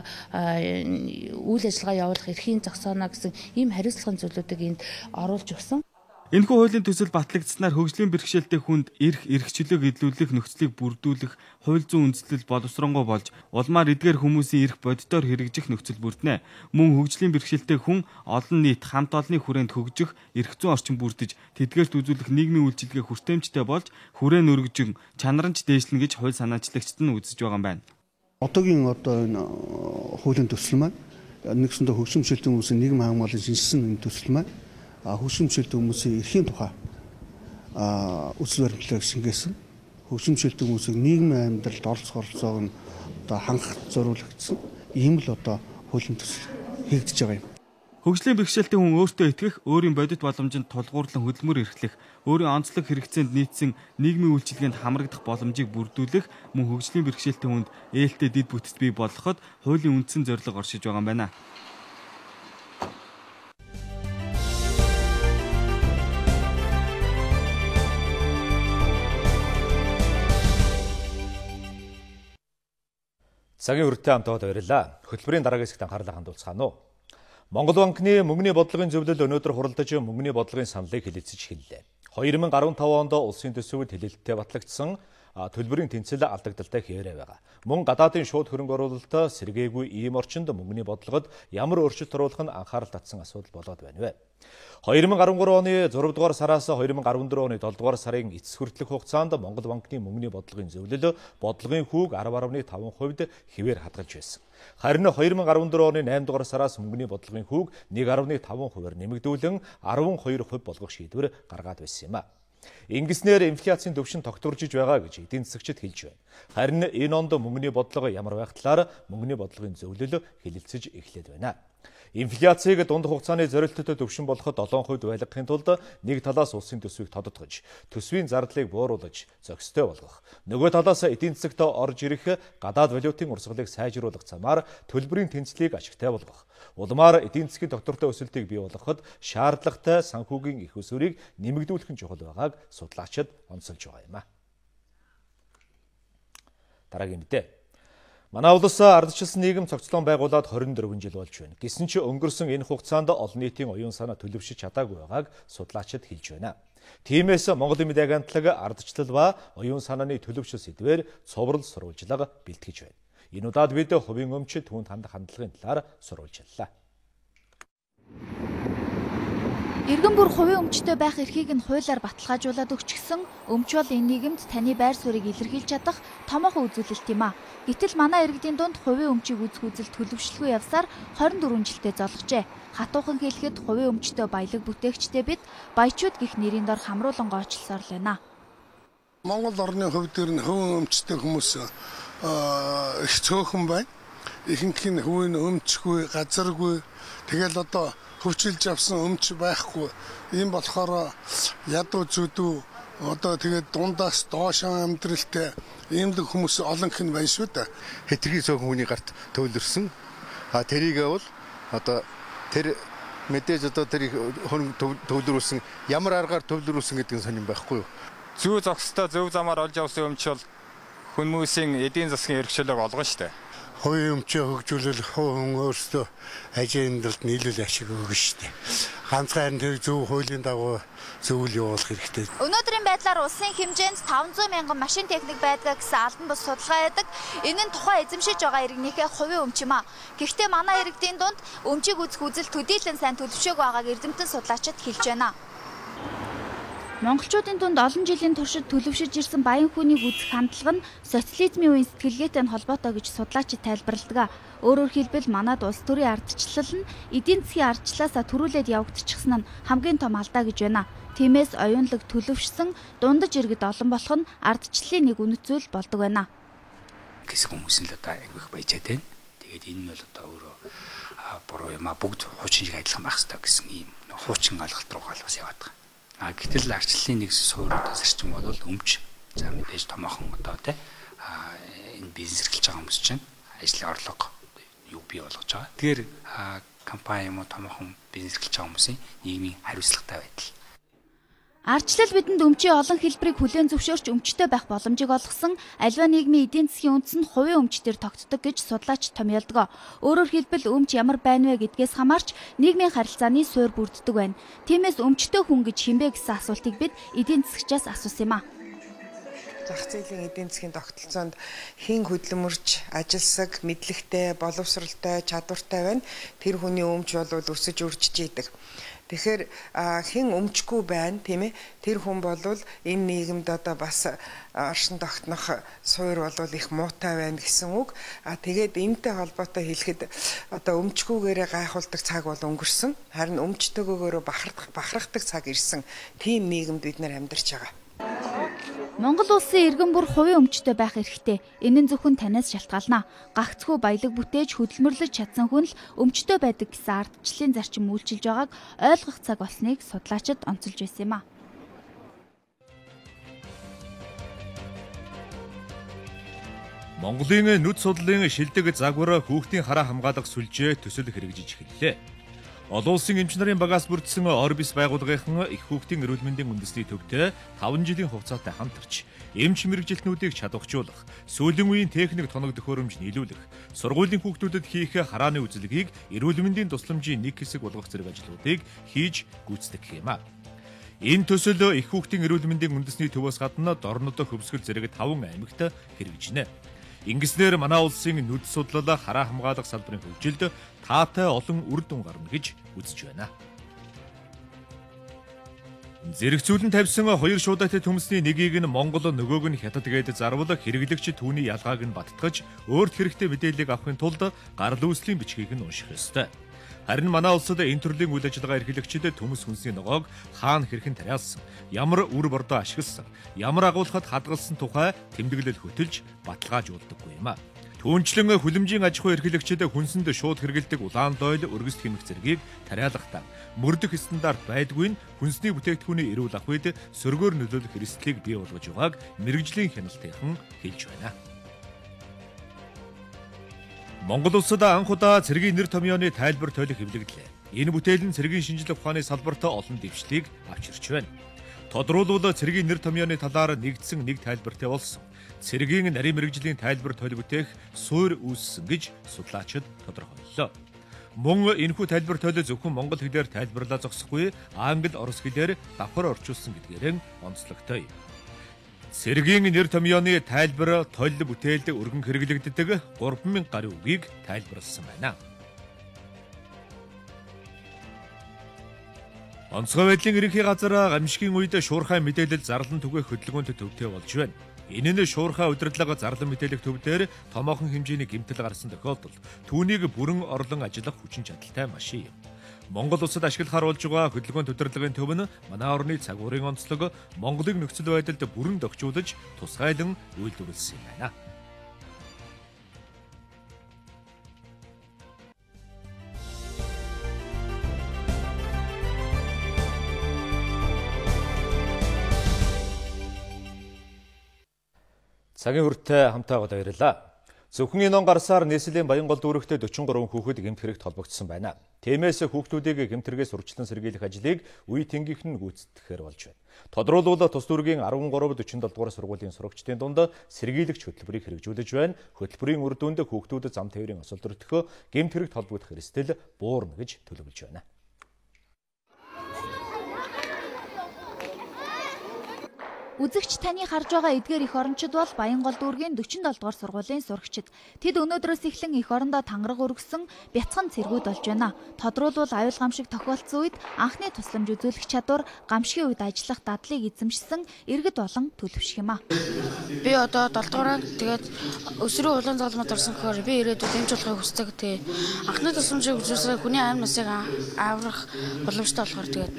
үйл ажиллагаа явуулах эрхийн зогсооно гэсэн ийм хариуцлагын зүйлүүдийг энд оруулж өгсөн. Энэхүү хуулийн төсөл батлагдсанаар хөгжлийн бэрхшээлтэй хүнд эрх эрхчлөөг илүүлэх нөхцөлийг бүрдүүлэх хууль зүйн үндэслэл боловсронгуй болж улмаар эдгээр хүмүүсийн эрх бодитоор хэрэгжих нөхцөл бүрднэ. Мөн хөгжлийн бэрхшээлтэй хүн олон нийт хамт олонны хүрээнд хөгжих эрх зүйн орчин бүрдэж тэдгээрт үзүүлэх нийгмийн үйлчилгээ хүртээмжтэй болж хүрээ нөргөжин чанар нь ч дээшлэнэ гэж хууль санаачлагчид нь үзэж байгаа юм байна. Одоогийн одоо энэ хуулийн төсөл маань нэгсэндээ хөгжлийн бэрхшээлтэй хүмүүсийн нийгэм хамгааллын шинжилсэн энэ төсөл маань хөгжлийн бэрхшээлтэй хүмүүсийн эрхийн тухай үзэл баримтлалыг шингээсэн. Хөгжлийн бэрхшээлтэй хүмүүсийн нийгмийн амьдралд оролцох оролцоог нь одоо хангах зориулагдсан ийм л одоо хуулийн төсөл хийгдэж байгаа юм. Хөгжлийн бэрхшээлтэй хүн өөртөө итгэх, өөрийн бодит боломжинд тулгуурлан хөдөлмөр эрхлэх, өөрийн онцлог хэрэгцээнд нийцсэн нийгмийн үйлчилгээнд хамрагдах боломжийг бүрдүүлэх, мөн хөгжлийн бэрхшээлтэй хүнд ээлтэй дэд бүтэц бий болгоход хуулийн үндсэн зорилго оршиж байгаа юм байна. Цагийн хүртээ хамтаад баярлалаа. Хөтөлбөрийн дараагийн хэсэгт анхаарлаа хандуулцгаана уу. Монгол банкны мөнгөний бодлогын зөвлөл өнөөдөр хуралдаж мөнгөний бодлогын саналыг хэлэлцэж эхэллээ. 2015 онд улсын төсөвд хэлэлттэй батлагдсан төлбөрийн тэнцэл алдагдaltaй хэвээрээ байгаа. Мөн гадаадын шууд хөрөнгө оруулалт сэргээгүй ийм орчинд мөнгөний бодлогод ямар өөрчлөлт оруулах нь анхаарал татсан асуудал болоод байна вэ? 2013 оны 6 дугаар сараас 2014 оны 7 дугаар сарын эцэс хүртэлх хугацаанд Монгол банкны мөнгөний бодлогын зөвлөл бодлогын хүүг 10.5% хэвээр хадгалж байсан. Харин 2014 оны 8 дугаар сараас мөнгөний бодлогын хүүг 1.5%-аар нэмэгдүүлэн 12% болгох шийдвэр гаргаад байсан юм а. Ингэснээр инфляцийн түвшин тогтворжиж байгаа гэж эдийн засагчид хэлж байна. Харин энэ онд мөнгөний бодлого ямар байх талаар мөнгөний бодлогын зөвлөл хэлэлцэж эхлээд байна. Инфляцийг дунд хугацааны зорилттой түвшин болоход 7% байлгахын тулд нэг талаас улсын төсвийг тодотгож, төсвийн зардлыг бууруулж зохистой болгох, нөгөө талаас эдийн засагт орж ирэх гадаад валютын урсгалыг сайжруулах замаар төлбөрийн тэнцлийг ашигтай болгох, улмаар эдийн засгийн тогтвортой өсөлтийг бий болгоход шаардлагатай санхүүгийн их усүрийг нэмэгдүүлэх нь чухал байгааг судлаачид онцолж байгаа юм а. Дараагийн мэдээ. Манай улс ардчилсан нийгэм цогцлон байгуулад 24 жил болж байна. Гэсэн ч өнгөрсөн энэ хугацаанд олон нийтийн оюун санаа төлөвшөж чадаагүй байгааг судлаачид хэлж байна. Тиймээс Монголын мэдээ агентлаг ардчлал ба оюун санааны төлөвшөл сэдвээр цуврал сурвалжлага бэлтгэж байна. Энэ удаад бид хувийн өмч түүнд хандах хандлагын талаар сурвалжлаа. Иргэн бүр хувийн өмчтэй байх эрхийг нь хуулиар баталгаажуулаад өгчихсөн өмч бол энэ нийгэмд таны байр суурийг илэрхийлж чадах томоохон үзүүлэлт юм а. Гэтэл манай иргэдийн дунд хувийн өмчийг үзэх үзэл төлөвшлгүй явсаар 24 жилдээ золгожээ. Хатуухан хэлэхэд хувийн өмчтэй баялаг бүтээгчтэй бид баячууд гих нэрийн дор хамруулан гоочлсоор л байна. Монгол орны хувьд ер нь хувийн өмчтэй хүмүүс их цөөхөн байна. Ихэнх нь хувийн өмчгүй, газаргүй. Тэгэл одоо хөвчилж авсан өмч байхгүй. Ийм болохоор ядуу зүдүү одоо тэгээд дундаас доош амьдралтай ийм л хүмүүс олон хэн байна шүү дээ. Хэтэрхий цөөхөн хүний гарт төвлөрсөн. А тэрийгээ бол одоо тэр мэдээж одоо тэр хөрөнгө төвлөрүүлсэн ямар аргаар төвлөрүүлсэн гэдэг нь сонирн байхгүй юу. Зүү зохистой зөв замаар олж авсан өмч бол хүмүүсийн эдийн засгийн эрхчлөөг олгоно шүү дээ. Хувийн өмчөө хөгжүүлэл хувь хүн өөрсдөө ажил амьдралд нийлүүл ашиг өгнө шүү дээ. Ганцхан харин тэр зөв хуулийн дагуу зөв л явуулах хэрэгтэй. Өнөөдрийн байдлаар улсын хэмжээнд 500 мянган машин техник байдгаа гэсэн албан бус судалгаа яадаг. Энэ нь тухайн эзэмшиж байгаа иргэнийхээ хувийн өмч юм а. Гэхдээ манай иргэдийн дунд өмчийг үзэх үзэл төдийлөн сайн төлөвшөөгүй байгааг эрдэмтэн судлаачид хэлж байна. Монголчуудын дунд олон жилийн туршид төлөвшөж ирсэн баян хүнийг үзэх хандлага нь социализмын үеийн сэтгэлгээтэй нь холбоотой гэж судлаачид тайлбарладаг. Өөрөөр хэлбэл манад улс төрийн ардчлал нь эдийн засгийн ардчлалаасаа төрүүлээд явагдчихсан нь хамгийн том алдаа гэж байна. Тиймээс оюунлаг төлөвшсөн дундаж иргэд олон болох нь ардчлалын нэг үнэт зүйл болдог байна. Хэсэг хүмүүс нь л одоо айгүй их баяжаад байна. Тэгээд энэ нь бол одоо өөрөө буруу юм а, бүгд хуучин шиг адилхан байх хэрэгтэй гэсэн ийм хуучин ойлголт руугаа л бас яваад байгаа. А гэтэл ардчлалын нэг суур одоо зарчим бол өмч. За мэдээж томоохон одоо тий энэ бизнес эрхэлж байгаа хүмүүс чинь ажлын орлого юу бий болгож байгаа. Тэгэхээр компани юм уу томоохон бизнес эрхэлж байгаа хүмүүсийн нийгмийн хариуцлагатай байдал. Ардчлал бидэнд өмчийн олон хэлбэрийг хүлээн зөвшөөрч өмчтэй байх боломжийг олгосон аливаа нийгмийн эдийн засгийн үндэс нь хувийн өмч дээр тогтдог гэж судлаач томьёолдог. Өөрөөр хэлбэл өмч ямар байна вэ гэдгээс хамаарч нийгмийн харилцааны суурь бүрддэг байна. Тиймээс өмчтэй хүн гэж хэн бэ гэсэн асуултыг бид эдийн засгчаас асуусан юм а. Зах зээлийн эдийн засгийн тогтолцоонд хэн хөдөлмөрч, ажилсаг, мэдлэгтэй, боловсралтай, чадвартай байна. Тэр хүний өмч бол өсөж үржиж идэг. Тэгэхээр хэн өмчгүй байна, тийм ээ? Тэр хүн бол энэ нийгэмд одоо бас оршин тогтнох суур бол их муутай байна гэсэн үг. А тэгээд энэтэй холбоотой хэлэхэд одоо өмчгүйгээрээ гайхуулдаг цаг бол өнгөрсөн. Харин өмчтэйгөөрөө бахархдаг цаг ирсэн. Тийм нийгэмд бид нар амьдарч байгаа. Монгол улсын иргэн бүр хувийн өмчтэй байх эрхтэй. Энэ нь зөвхөн танаас шалтгаална. Гагцхүү баялаг бүтээж хөдөлмөрлөж чадсан хүн л өмчтэй байдаг гэсэн ардчлалын зарчим үйлчилж байгааг ойлгох цаг болсныг судлаачид онцолж байсан юм а. Монголын нүд судлалын шилдэг загвар хүүхдийн хараа хамгаалах сүлжээ төсөл хэрэгжиж эхэллээ. Олон улсын эмч нарын багаас бүрдсэн Orbis байгууллагынхан эх хүүхдийн эрүүл мэндийн үндэсний төвтэй 5 жилийн хугацаатай хамтарч эмч мэргэжилтнүүдийг чадваржуулах, сүүлийн үеийн техник тоног төхөөрөмж нийлүүлэх, сургуулийн хүүхдүүдэд хийх харааны үзлэгийг эрүүл мэндийн тусламжийн нэг хэсэг болгох зэрэг ажлуудыг хийж гүйцэтгэх юм а. Энэ төсөл эх хүүхдийн эрүүл мэндийн үндэсний төвөөс гадна Дорнод Хөвсгөл зэрэг 5 аймагт хэрэгжинэ. Ингэснээр манай улсын нүд судлал хараа хамгаалах салбарын хөгжилд таатай олон үр дүн гарна гэж үзэж байна. Зэрэгцүүлэн тавьсан хоёр шуудаатай төмсний нэгийг нь Монгол, нөгөөг нь Хятад гээд зарвал хэрэглэгч түүний ялгааг нь баттгаж өөрт хэрэгтэй мэдээллийг авахын тулд гарал үүслийн бичгийг нь унших ёстой. Харин манай улсад энэ төрлийн үйл ажиллагаа эрхлэгчид төмс хүнсний ногоог хаана хэрхэн тариалсан, ямар үр бордоо ашигласан, ямар агуулгад хадгалсан тухай тэмдэглэл хөтөлж баталгаажуулдаггүй юм а. Түүнчлэн хүлэмжийн аж ахуй эрхлэгчид хүнсэнд шууд хэрэглэдэг улаан дойл, өргөс хэмэх зэргийг тариалахдаа мөрдөх стандарт байдгүй нь хүнсний бүтээгдэхүүний эрүүл ах үед сөргөөр нөлөөлөх эрсдлийг бий болгож байгааг мэргэжлийн хяналтынхан хэлж байна. Монгол улсад анх удаа цэргийн нэр томьёоны тайлбар тойлох хэвлэгдлээ. Энэ бүтээл нь цэргийн шинжлэх ухааны салбарт олон дэвшлийг авчирч байна. Тодруулбал цэргийн нэр томьёоны талаар нэгдсэн нэг тайлбартай болсон. Цэргийн нарийн мэргэжлийн тайлбар тойл бүтээх суур үүссэн гэж судлаачид тодорхойллоо. Мөн энэхүү тайлбар тойл зөвхөн монгол хэлээр тайлбарлаа зогсохгүй, англи, орос хэлээр давхар орчуулсан гэдгээрэн онцлогтой. Цэргийн нэр томьёоны тайлбар толь бүтээлд өргөн хэрэглэгддэг 3000 гаруй үгийг тайлбарласан байна. Онцгой байдлын ерөнхий газар гамшигын үед шуурхай мэдээлэл зарлан түгээх хөдөлгөөнт төвтэй болж байна. Энэ нь шуурхай удирдлага зарлан мэдээлэх төв дээр томоохон хэмжээний гэмтэл гарсан тохиолдолд түүнийг бүрэн орлон ажиллах хүчин чадалтай машин юм. Монгол улсад ашиглахаар болж байгаа хөдөлгөөн удирдлагын төв нь манай орны цагуурын онцлог Монголыг нөхцөл байдалд бүрэн дохижуулж тусгайлан үйлдвэрлэсэн юм байна. Цагийн хүртээ хамтаа баярлалаа. Зөвхөн энэ он гарсаар нийслэлийн Баянгол дүүрэгтээ 43 хүүхэд гэмт хэрэгт холбогдсон байна. Тиймээс хүүхдүүдийг гэмт хэрэгээс урьдчилан сэргийлэх ажлыг үе тэнгийнх нь гүйцэтгэхээр болж байна. Тодруулбал тус дүүргийн 13 47 дугаар сургуулийн сурагчдын дунд сэргийлэгч хөтөлбөрийг хэрэгжүүлж байна. Хөтөлбөрийн үр дүнд хүүхдүүдэд зам тээврийн осол өртөхөө гэмт хэрэгт холбогдох эрсдэл буурна гэж төлөвлөж байна. Үзэгч таны харж байгаа эдгээр эх орончид бол Баянгол дүүргийн 47 дугаар сургуулийн сурагчид. Тэд өнөөдрөөс эхлэн эх орондоо тангараг өргөсөн бяцхан цэргүүд болж байна. Тодруулбал аюул гамшиг тохиолдсон үед анхны тусламж үзүүлэх чадвар, гамшигын үед ажиллах дадлыг эзэмшсэн иргэд болон төлөвших юм а. Би одоо 7 дугаар тэгээд өсвөрийн улаан загалмайд орсон гэхээр би ирээдүйд эмч болохыг хүсдэг. Тэгээ анхны тусламжийг үзүүлсээр хүний амь насыг аврах боломжтой болохоор тэгээд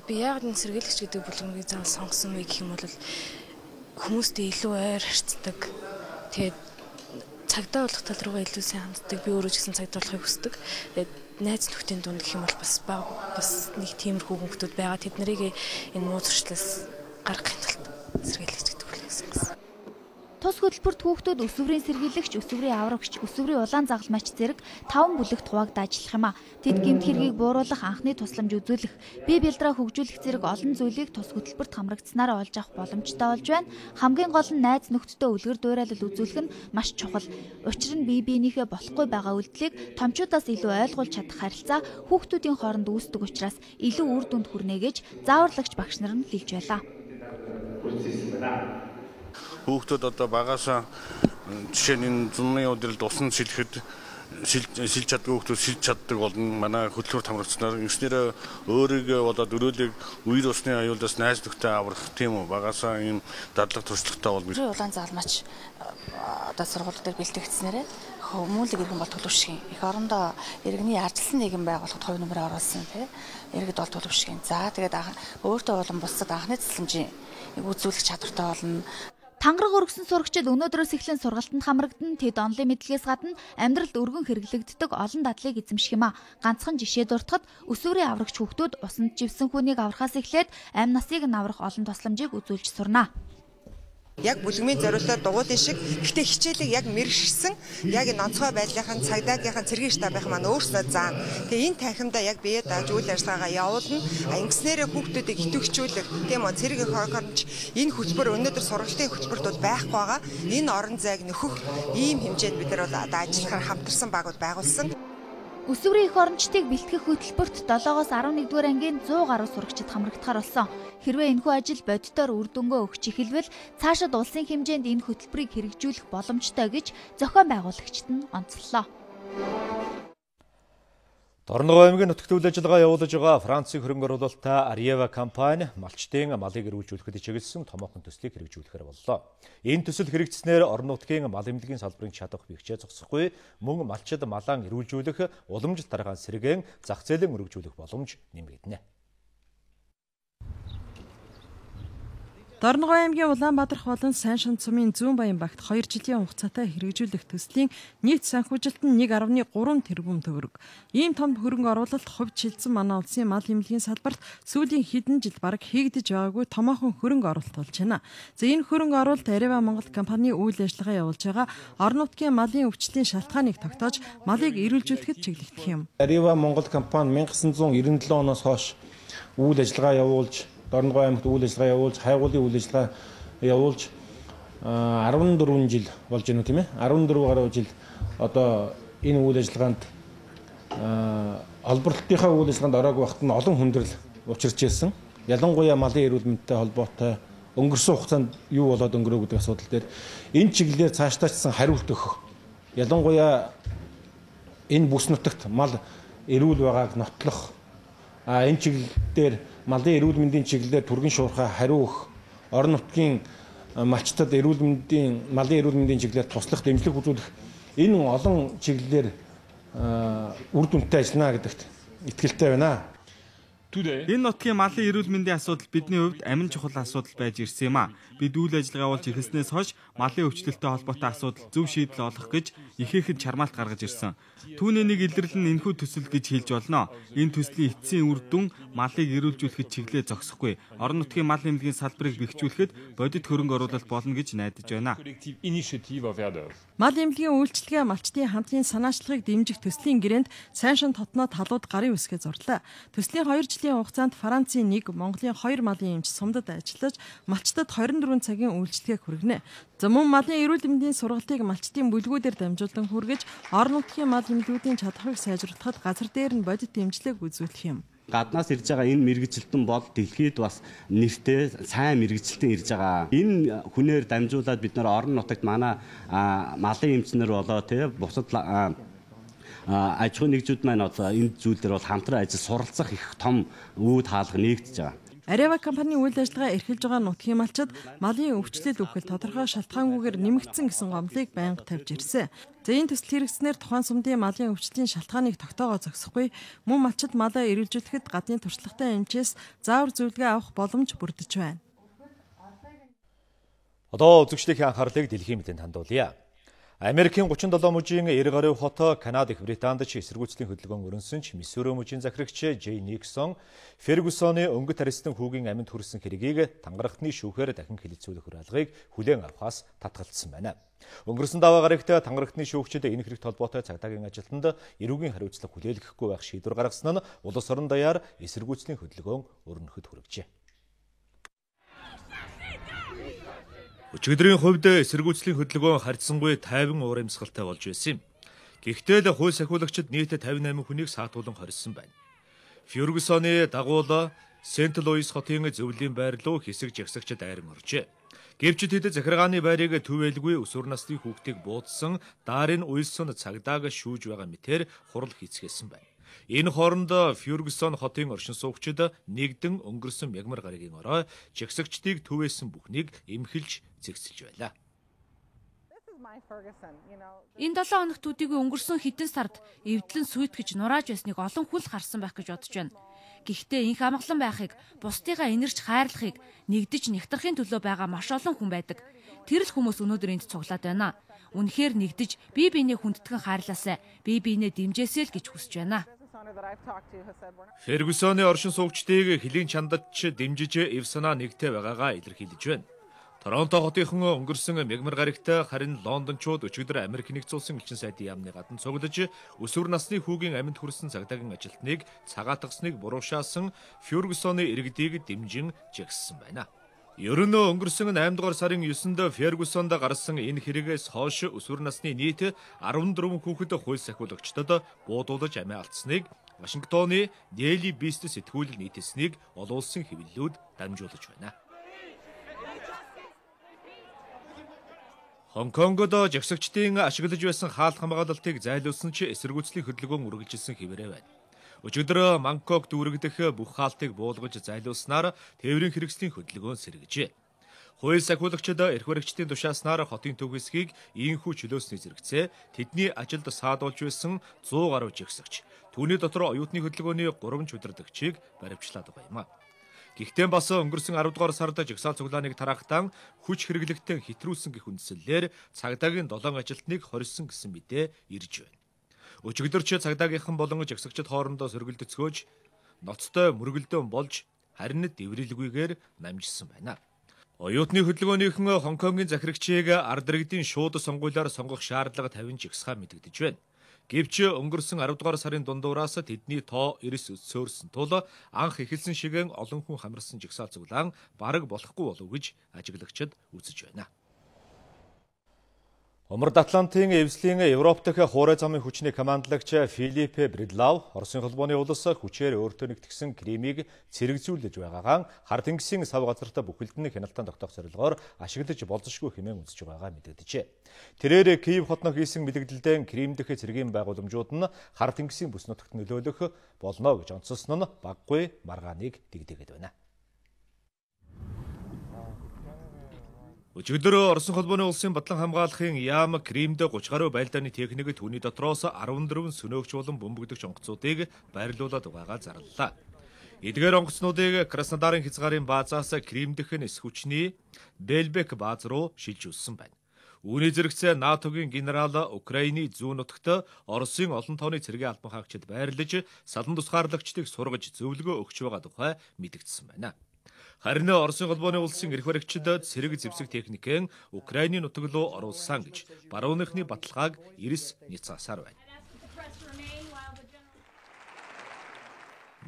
би яагаад энэ сэргийлэгч гэдэг бүлэмгийг заавал сонгосон бэ гэх юм бол хүмүүстэй илүү ойр харьцдаг. Тэгээд Цагдаа болох тал руугаа илүү сайн ханддаг. Би өөрөө ч гэсэн цагдаа болохыг хүсдэг. Тэгээд найз нөхдийн дунд гэх юм бол бас бас нэг тиймэрхүү хүмүүстүүд байгаа. Тэд нарыг энэ муу зуршлаас гаргахын тулд сэргийлэгч гэдэг бүлгийг сонгосон. Тус хөтөлбөрт хүүхдүүд өсвөрийн сэргийлэгч, өсвөрийн аврагч, өсвөрийн улаан загалмайч зэрэг 5 бүлэгт хуваагдаж ажиллах юм а. Тэд гэмт хэргийг бууруулах, анхны тусламж үзүүлэх, бие бэлдрээ хөгжүүлэх зэрэг олон зүйлийг тус хөтөлбөрт хамрагдсанаар олж авах боломжтой болж байна. Хамгийн гол нь найз нөхдөдөө үлгэр дуурайлал үзүүлэх нь маш чухал. Учир нь бие биенийхээ болохгүй байгаа үйлдэлийг томчуудаас илүү ойлгуулж чадах харилцаа хүүхдүүдийн хооронд үүсдэг учраас илүү үр дүнд хүрнэ гэж зааварлагч багш нар нь хэлж байлаа. Хүүхдүүд одоо багасаа жишээ нь энэ зуны удирдалд усан сэлэхэд сэлж чаддаг хүүхдүүд сэлж чаддаг болно. Манай хөтөлбөрт хамрагдсанаар ингэснээрээ өөрийгөө болоод өрөөлийг үер усны аюулаас найз нөхдөд аврах тийм үү. Багасаа ийм дадлаг туршлагатай болно. Улаан загалмайч одоо сургууль дээр бэлтгэгдснээрээ хүмүүнлэг иргэн бол төлөвшгийн. Эх орондоо иргэний аржилсан нийгэм байгуулахад хувь нэмрээ оруулсан тий. Иргэд бол төлөвшгийн. За тэгээд өөртөө болон бусдад анхны тусламжийн үзүүлэх чадвартай болно. Тангараг өргөсөн сурагчид өнөөдрөөс эхлэн сургалтанд хамрагдана. Тэд онлын мэдлэгээс гадна амьдралд өргөн хэрэглэгддэг олон дадлыг эзэмших юм а. Ганцхан жишээ дуртахад өсвөрийн аврагч хүүхдүүд усанд живсэн хүнийг аврахаас эхлээд амь насыг нь аврах олон тусламжийг үзүүлж сурна. Яг бүлгмийн зориулалтаар дугуулын шиг гэхдээ хичээлийг яг мэрэгшсэн яг энэ онцгой байдлынхаа цагдаагийнхаа цэргийн штабынх маань өөрснөө заана. Тэгээ энэ танхимдаа яг бие дааж үйл ажиллагаагаа явуулна. Ингэснээрээ хүүхдүүдийг идэвхжүүлэх тийм үү цэрэг эх орнч энэ хөтөлбөр өнөөдөр сургалтын хөтөлбөрт бол байхгүй байгаа. Энэ орон зайг нөхөх ийм хэмжээнд бид нар бол ажиллахаар хамтарсан багууд байгуулсан. Өсвөрийн эх орончдыг бэлтгэх хөтөлбөрт 7-оос 11-р ангийн 100 гаруй сурагчид хамрагдахаар болсон. Хэрвээ энэхүү ажил бодитоор үр дүнгээ өгч эхэлвэл цаашид улсын хэмжээнд энэ хөтөлбөрийг хэрэгжүүлэх боломжтой гэж зохион байгуулагчид нь онцлоо. Дорногов аймгийн нутагт үйл ажиллагаа явуулж байгаа Францын хөрөнгө оруулалттай Areva компани малчдын малыг эрүүлжүүлэхэд чиглэсэн томоохон төслийг хэрэгжүүлэхээр боллоо. Энэ төсөл хэрэгжснээр орон нутгийн мал эмнэлгийн салбарын чадах бэхжээ зогсохгүй, мөн малчид малаан эрүүлжүүлэх, уламжлалт даргаан сэргээн зах зээлийн өргөжүүлэх боломж нэмэгдэнэ. Дорногов аймгийн Улаанбаатарх болон Сайншин сумын Зүүн Баян багт 2 жилийн хугацаатай хэрэгжүүлэх төслийн нийт санхүүжилт нь 1.3 тэрбум төгрөг. Ийм том хөрөнгө оруулалт хувьд шилжсэн манай улсын мал эмнэлгийн салбарт сүүлийн хэдэн жил бараг хийгдэж байгаагүй томоохон хөрөнгө оруулалт болж байна. За энэ хөрөнгө оруулалт Areva Монгол компани үйл ажиллагаа явуулж байгаа орон нутгийн малын өвчлөлийн шалтгааныг тогтоож малыг эрүүлжүүлэхэд чиглэгдэх юм. Areva Монгол компани 1997 оноос хойш үйл ажиллагаа явуулж Дорногов аймагт үйл ажиллагаа явуулж, хайгуулын үйл ажиллагаа явуулж 14 жил болж байна тийм ээ. 14 гаруй жил одоо энэ үйл ажиллагаанд олборлолтынхаа үйл ажиллагаанд ороогүй байхад нь олон хүндрэл учирч ирсэн. Ялангуяа малын эрүүл мэндтэй холбоотой өнгөрсөн хугацаанд юу болоод өнгөрөө гэдэг асуудал дээр энэ чиглэлээр цаашдаа ч хариулт өгөх. Ялангуяа энэ бүс нутагт мал эрүүл байгааг нотлох. Энэ чиглэл дээр малын эрүүл мэндийн чиглэлээр түргэн шуурхай хариу өгөх, орон нутгийн малчтад эрүүл мэндийн малын эрүүл мэндийн чиглэлээр туслах, дэмжлэг үзүүлэх энэ олон чиглэлээр үр дүнтэй ажиллана гэдэгт итгэлтэй байна. Энэ нутгийн малын эрүүл мэндийн асуудал бидний хувьд амин чухал асуудал байж ирсэн юм а. Бид үйл ажиллагаа явуулж эхэлснээс хойш малын өвчлөлттэй холбоотой асуудал зөв шийдэл олох гэж ихээхэн чармаалт гаргаж ирсэн. Түүний нэг илэрлэл нь энэхүү төсөл гэж хэлж болно. Энэ төслийн эцсийн үр дүн малыг эрүүлжүүлэхэд чиглэлээ зогсохгүй. Орон нутгийн мал эмнэлгийн салбарыг бэхжүүлэхэд бодит хөрөнгө оруулалт болно гэж найдаж байна. Мал эмнэлгийн үйлчилгээ малчдын хамтын санаачлагыг дэмжих төслийн гэрээнд Сайншин хотноо талууд гарын үсгээ зурлаа. Төслийн 2 жилийн хугацаанд Францын 1, Монголын 2 малын эмч сумдад ажиллаж малчдад 24 цагийн үйлчилгээг хүргэнэ. За мөн малын эрүүл мэндийн сургалтыг малчдын бүлгүүдээр дамжуулан хүргэж орон нутгийн мал эмнэлгүүдийн чадварыг сайжруулахад газар дээр нь бодит дэмжлэг үзүүлэх юм. Гаднаас ирж байгаа энэ мэргэжилтэн бол дэлхийд бас нэртэй сайн мэргэжилтэн ирж байгаа. Энэ хүнээр дамжуулаад бид нар орон нутагт манай малын эмчнэр болоо тий бусад аж ахуйн нэгжүүд маань одоо энэ зүйл дээр бол хамтран ажил суралцах их том үүд хаалга нээгдэж байгаа. Areva компани үйл ажиллагаа эрхэлж байгаа нутгийн малчид малын өвчлөл үхэл тодорхой шалтгаангүйгээр нэмэгдсэн гэсэн гомдлыг байнга тавьж ирсэн. За энэ төсөл хэрэгжснээр тухайн сумдын малын өвчлөлийн шалтгааныг тогтоогоо зогсохгүй, мөн малчид малаа эрүүлжүүлэхэд гадны туршлагатай эмчээс заавар зөвлөгөө авах боломж бүрдэж байна. Одоо үзэгчдийн анхаарлыг дэлхийн мэдээнд хандуулъя. Америкийн 37 мужийн 90 гаруй хот Канада, Их Британд ч эсэргүүцлийн хөдөлгөөн өрнөсөн ч Миссури мужийн захирагч Жей Никсон Фергюсоны өнгөт арьстан хүүгийн амьд хүрсэн хэргийг тангарахтны шүүхээр дахин хэлэлцүүлэх уриалгыг хүлээн авахаас татгалцсан байна. Өнгөрсөн даваа гарагт тангарахтны шүүгчид энэ хэрэгт холбоотой цагдаагийн ажилтнанд эрүүгийн хариуцлага хүлээлгэхгүй байх шийдвэр гаргасан нь улс орон даяар эсэргүүцлийн хөдөлгөөн өрнөхөд хүргэжээ. Өчигдрийн хувьд эсэргүүцлийн хөдөлгөөн харьцангуй 50 уур амьсгалтай болж байсан юм. Гэхдээ л хууль сахиулагчид нийт 58 хүнийг саатуулан хорьсон байна. Фергюсоны дагуул Сент Луис хотын зөвлөлийн байр руу хэсэг жагсагчид айран оржээ. Гэвч тэд захиргааны байрыг түвэлгүй өсвөр насны хүүхдийг буудсан Дарин Уилсон цагдааг шүүж байгаа мэтээр хурал хийцгээсэн байна. Энэ хооронд Фергюсон хотын оршин суугчид нэгдэн өнгөрсөн мягмар гарагийн орой жагсагчдыг түвээсэн бүхнийг эмхэлж зэгсэлж байлаа. Энэ 7 хоногт төдийгүй өнгөрсөн хэдэн сард эвдлэн сүйтгэж нурааж байсныг олон хүн л харсан байх гэж бодож байна. Гэхдээ инх амгалан байхыг, бусдыгаа инэрч хайрлахыг, нэгдэж нэгтрахын төлөө байгаа маш олон хүн байдаг. Тэр л хүмүүс өнөөдөр энд цуглаад байна. Үнэхээр нэгдэж бие биенээ хүндэтгэн хайрлаасай, бие биенээ дэмжээсэй л гэж хүсэж байна. Фергюсоны оршин суугчдыг хөлийн чандаж дэмжиж эв санаа нэгтэй байгаагаа илэрхийлж байна. Торонто хотынхон өнгөрсөн мягмар гарагт харин Лондончууд өчигдөр Америк нэгдсэн улсын элчин сайдын яамны гадна цуглаж өсвөр насны хүүгийн амьд хүрсэн цагдаагийн ажилтныг цагаатгасныг буруушаасан Фергюсоны иргэдийг дэмжин жагссан байна. Ер нь өнгөрсөн 8 дугаар сарын 9-нд Фергюсонд гарсан энэ хэрэгээс хойш өсвөр насны нийт 14 хүүхэд хууль сахиулагчдад буудуулж амиа алдсныг Вашингтоны Daily Beast сэтгүүл нийтэлснийг олон улсын хэвлэлүүд дамжуулж байна. Хонконгод жагсагчдын ашиглаж байсан хаалт хамгаалалтыг зайлуулсан ч эсэргүүцлийн хөдөлгөөн үргэлжилсэн хэвээрээ байна. Өчигдөр Мангкок дүүрэгдэх бүх хаалтыг буулгаж зайлуулснаар тээврийн хэрэгслийн хөдөлгөөн сэргэжээ. Хууль сахиулагчид эрх баригчдын тушааснаар хотын төв хэсгийг ийхүү чөлөөсний зэрэгцээ тэдний ажилд саадуулж байсан 100 гаруй жагсагч, түүний дотор оюутны хөдөлгөөний 3 удирдагчийг баривчлаад байгаа юм а. Гэхдээ бас өнгөрсөн 10 дугаар сард жагсаал цуглааныг тараахтан хүч хэрэглэгтэн хэтрүүлсэн гэх үндсэлээр цагдаагийн 7 ажилтныг хорьсон гэсэн мэдээ ирж байна. Өчигдөр ч цагдаагийнхан болон жагсагчид хоорондоо сөргөлдөцгөөж ноцтой мөргөлдөөн болж харин дэврэлгүйгээр намжсан байна. Оюутны хөдөлгөөнийхэн Хонконгийн захирагчийг ард иргэдийн шууд сонгуулиар сонгох шаардлага тавин жагсахаа мэдэгдэж байна. Гэвч өнгөрсөн 10 дугаар сарын дундуураас тэдний тоо эрс өсөөрсөн тул анх эхэлсэн шигээ олон хүн хамарсан жагсаал цуглаан бараг болохгүй болов гэж ажиглагчид үзэж байна. Умард Атлантын эвслийн Европ дахь хуурай замын хүчний командлагч Филипп Бредлав Оросын холбооны улс хүчээр өөртөө нэгтгсэн Кримийг цэрэгзүүлж байгаагаа хар тэнгисийн сав газартаа бүхэлд нь хяналтаа тогтоох зорилгоор ашиглаж болзошгүй хэмээн үзэж байгаагаа мэдэгджээ. Тэрээр Киев хотноо хийсэн мэдэгдэлдээ Крим дэх цэргийн байгууламжууд нь хар тэнгисийн бүс нутагт нөлөөлөх болно гэж онцлсон нь багагүй маргааныг дэгдээгээд байна. Өчигдөр Оросын холбооны улсын Батлан хамгаалахын яам Кримд 30 гаруй байлдааны техник түүний дотроос 14 сөнөөгч болон бөмбөгдөгч онгоцуудыг байрлуулад байгаагаа зарлалаа. Эдгээр онгоцнуудыг Краснодарын хязгаарын баазаас Крим дэх нис хүчний Бельбек бааз руу шилжүүлсэн байна. Үүний зэрэгцээ НАТО-гийн генерал Украины зүүн нутагт Оросын олон тооны цэргийн албан хаагчид байрлаж салан тусгаарлагчдыг сургаж зөвлөгөө өгч байгаа тухай мэдэгдсэн байна. Харин Оросын холбооны улсын эрх баригчид цэрэг зэвсэг техникэн Украины нутаг руу оруулсан гэж барууныхны баталгааг эрс няцаасаар байна.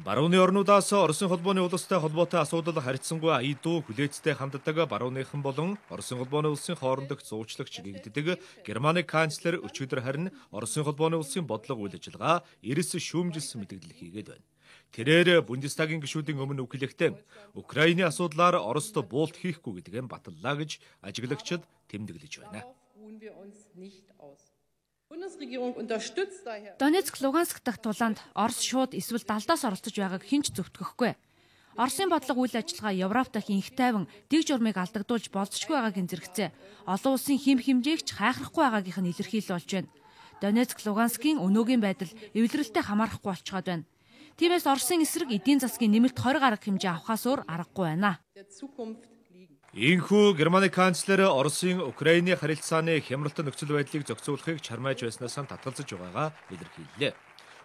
Барууны орнуудаас Оросын холбооны улстай холбоотой асуудал харьцангуй аядуу хүлээцтэй ханддаг барууныхан болон Оросын холбооны улсын хоорондох зуучлагч гэгддэг Германы канцлер өчигдөр харин Оросын холбооны улсын бодлого үйл ажиллагаа эрс шүүмжилсэн мэдэгдэл хийгээд байна. Тэрээр Бундестагийн гишүүдийн өмнө үхлэхдээ Украины асуудлаар Орост буулт хийхгүй гэдгээ баталлаа гэж ажиглагчид тэмдэглэж байна. Донецк, Луганск дахь тулаанд Орос шууд эсвэл далдаас оролцож байгааг хэн ч зөвтгөхгүй. Оросын бодлого үйл ажиллагаа Европ дахь инх тайван дэг журмыг алдагдуулж болзошгүй байгаагийн зэрэгцээ олон улсын хэм хэмжээг ч хайхрахгүй байгаагийнх нь илэрхийлэл болж байна. Донецк, Луганскийн өнөөгийн байдал эвлэрэлтэй хамаарахгүй болцоод байна. Тиймээс Оросын эсрэг эдийн засгийн нэмэлт 20 гаруй хэмжээ авахаас өөр аргагүй байна. Ийхүү Германы канцлер Оросын Украины харилцааны хямралтай нөхцөл байдлыг зохицуулахыг чармайж байснаас татгалзаж байгаагаа илэрхийллээ.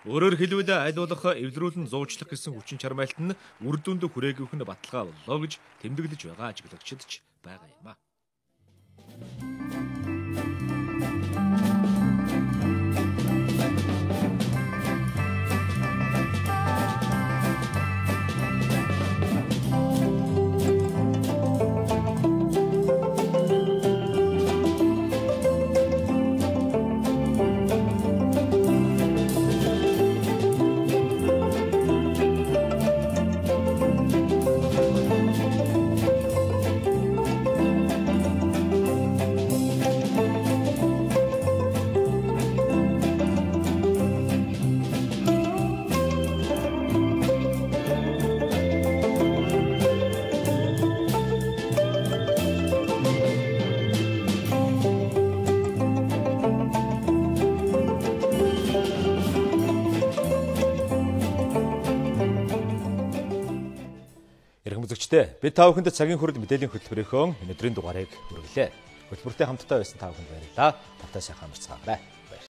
Өөрөөр хэлбэл аль болох эвлэрүүлэн зуучлах гэсэн хүчин чармайлт нь үр дүнд хүрээгүйх нь баталгаа боллоо гэж тэмдэглэж байгаа ажиглагчид ч байгаа юм а. Бид та бүхэнд цагийн хүрд мэдээллийн хөтөлбөрийнхөө өнөөдрийн дугаарыг хүргэлээ. Хөтөлбөртэй хамтдаа байсан та бүхэнд баярлалаа. Тавтай сайхан амарцгаарай.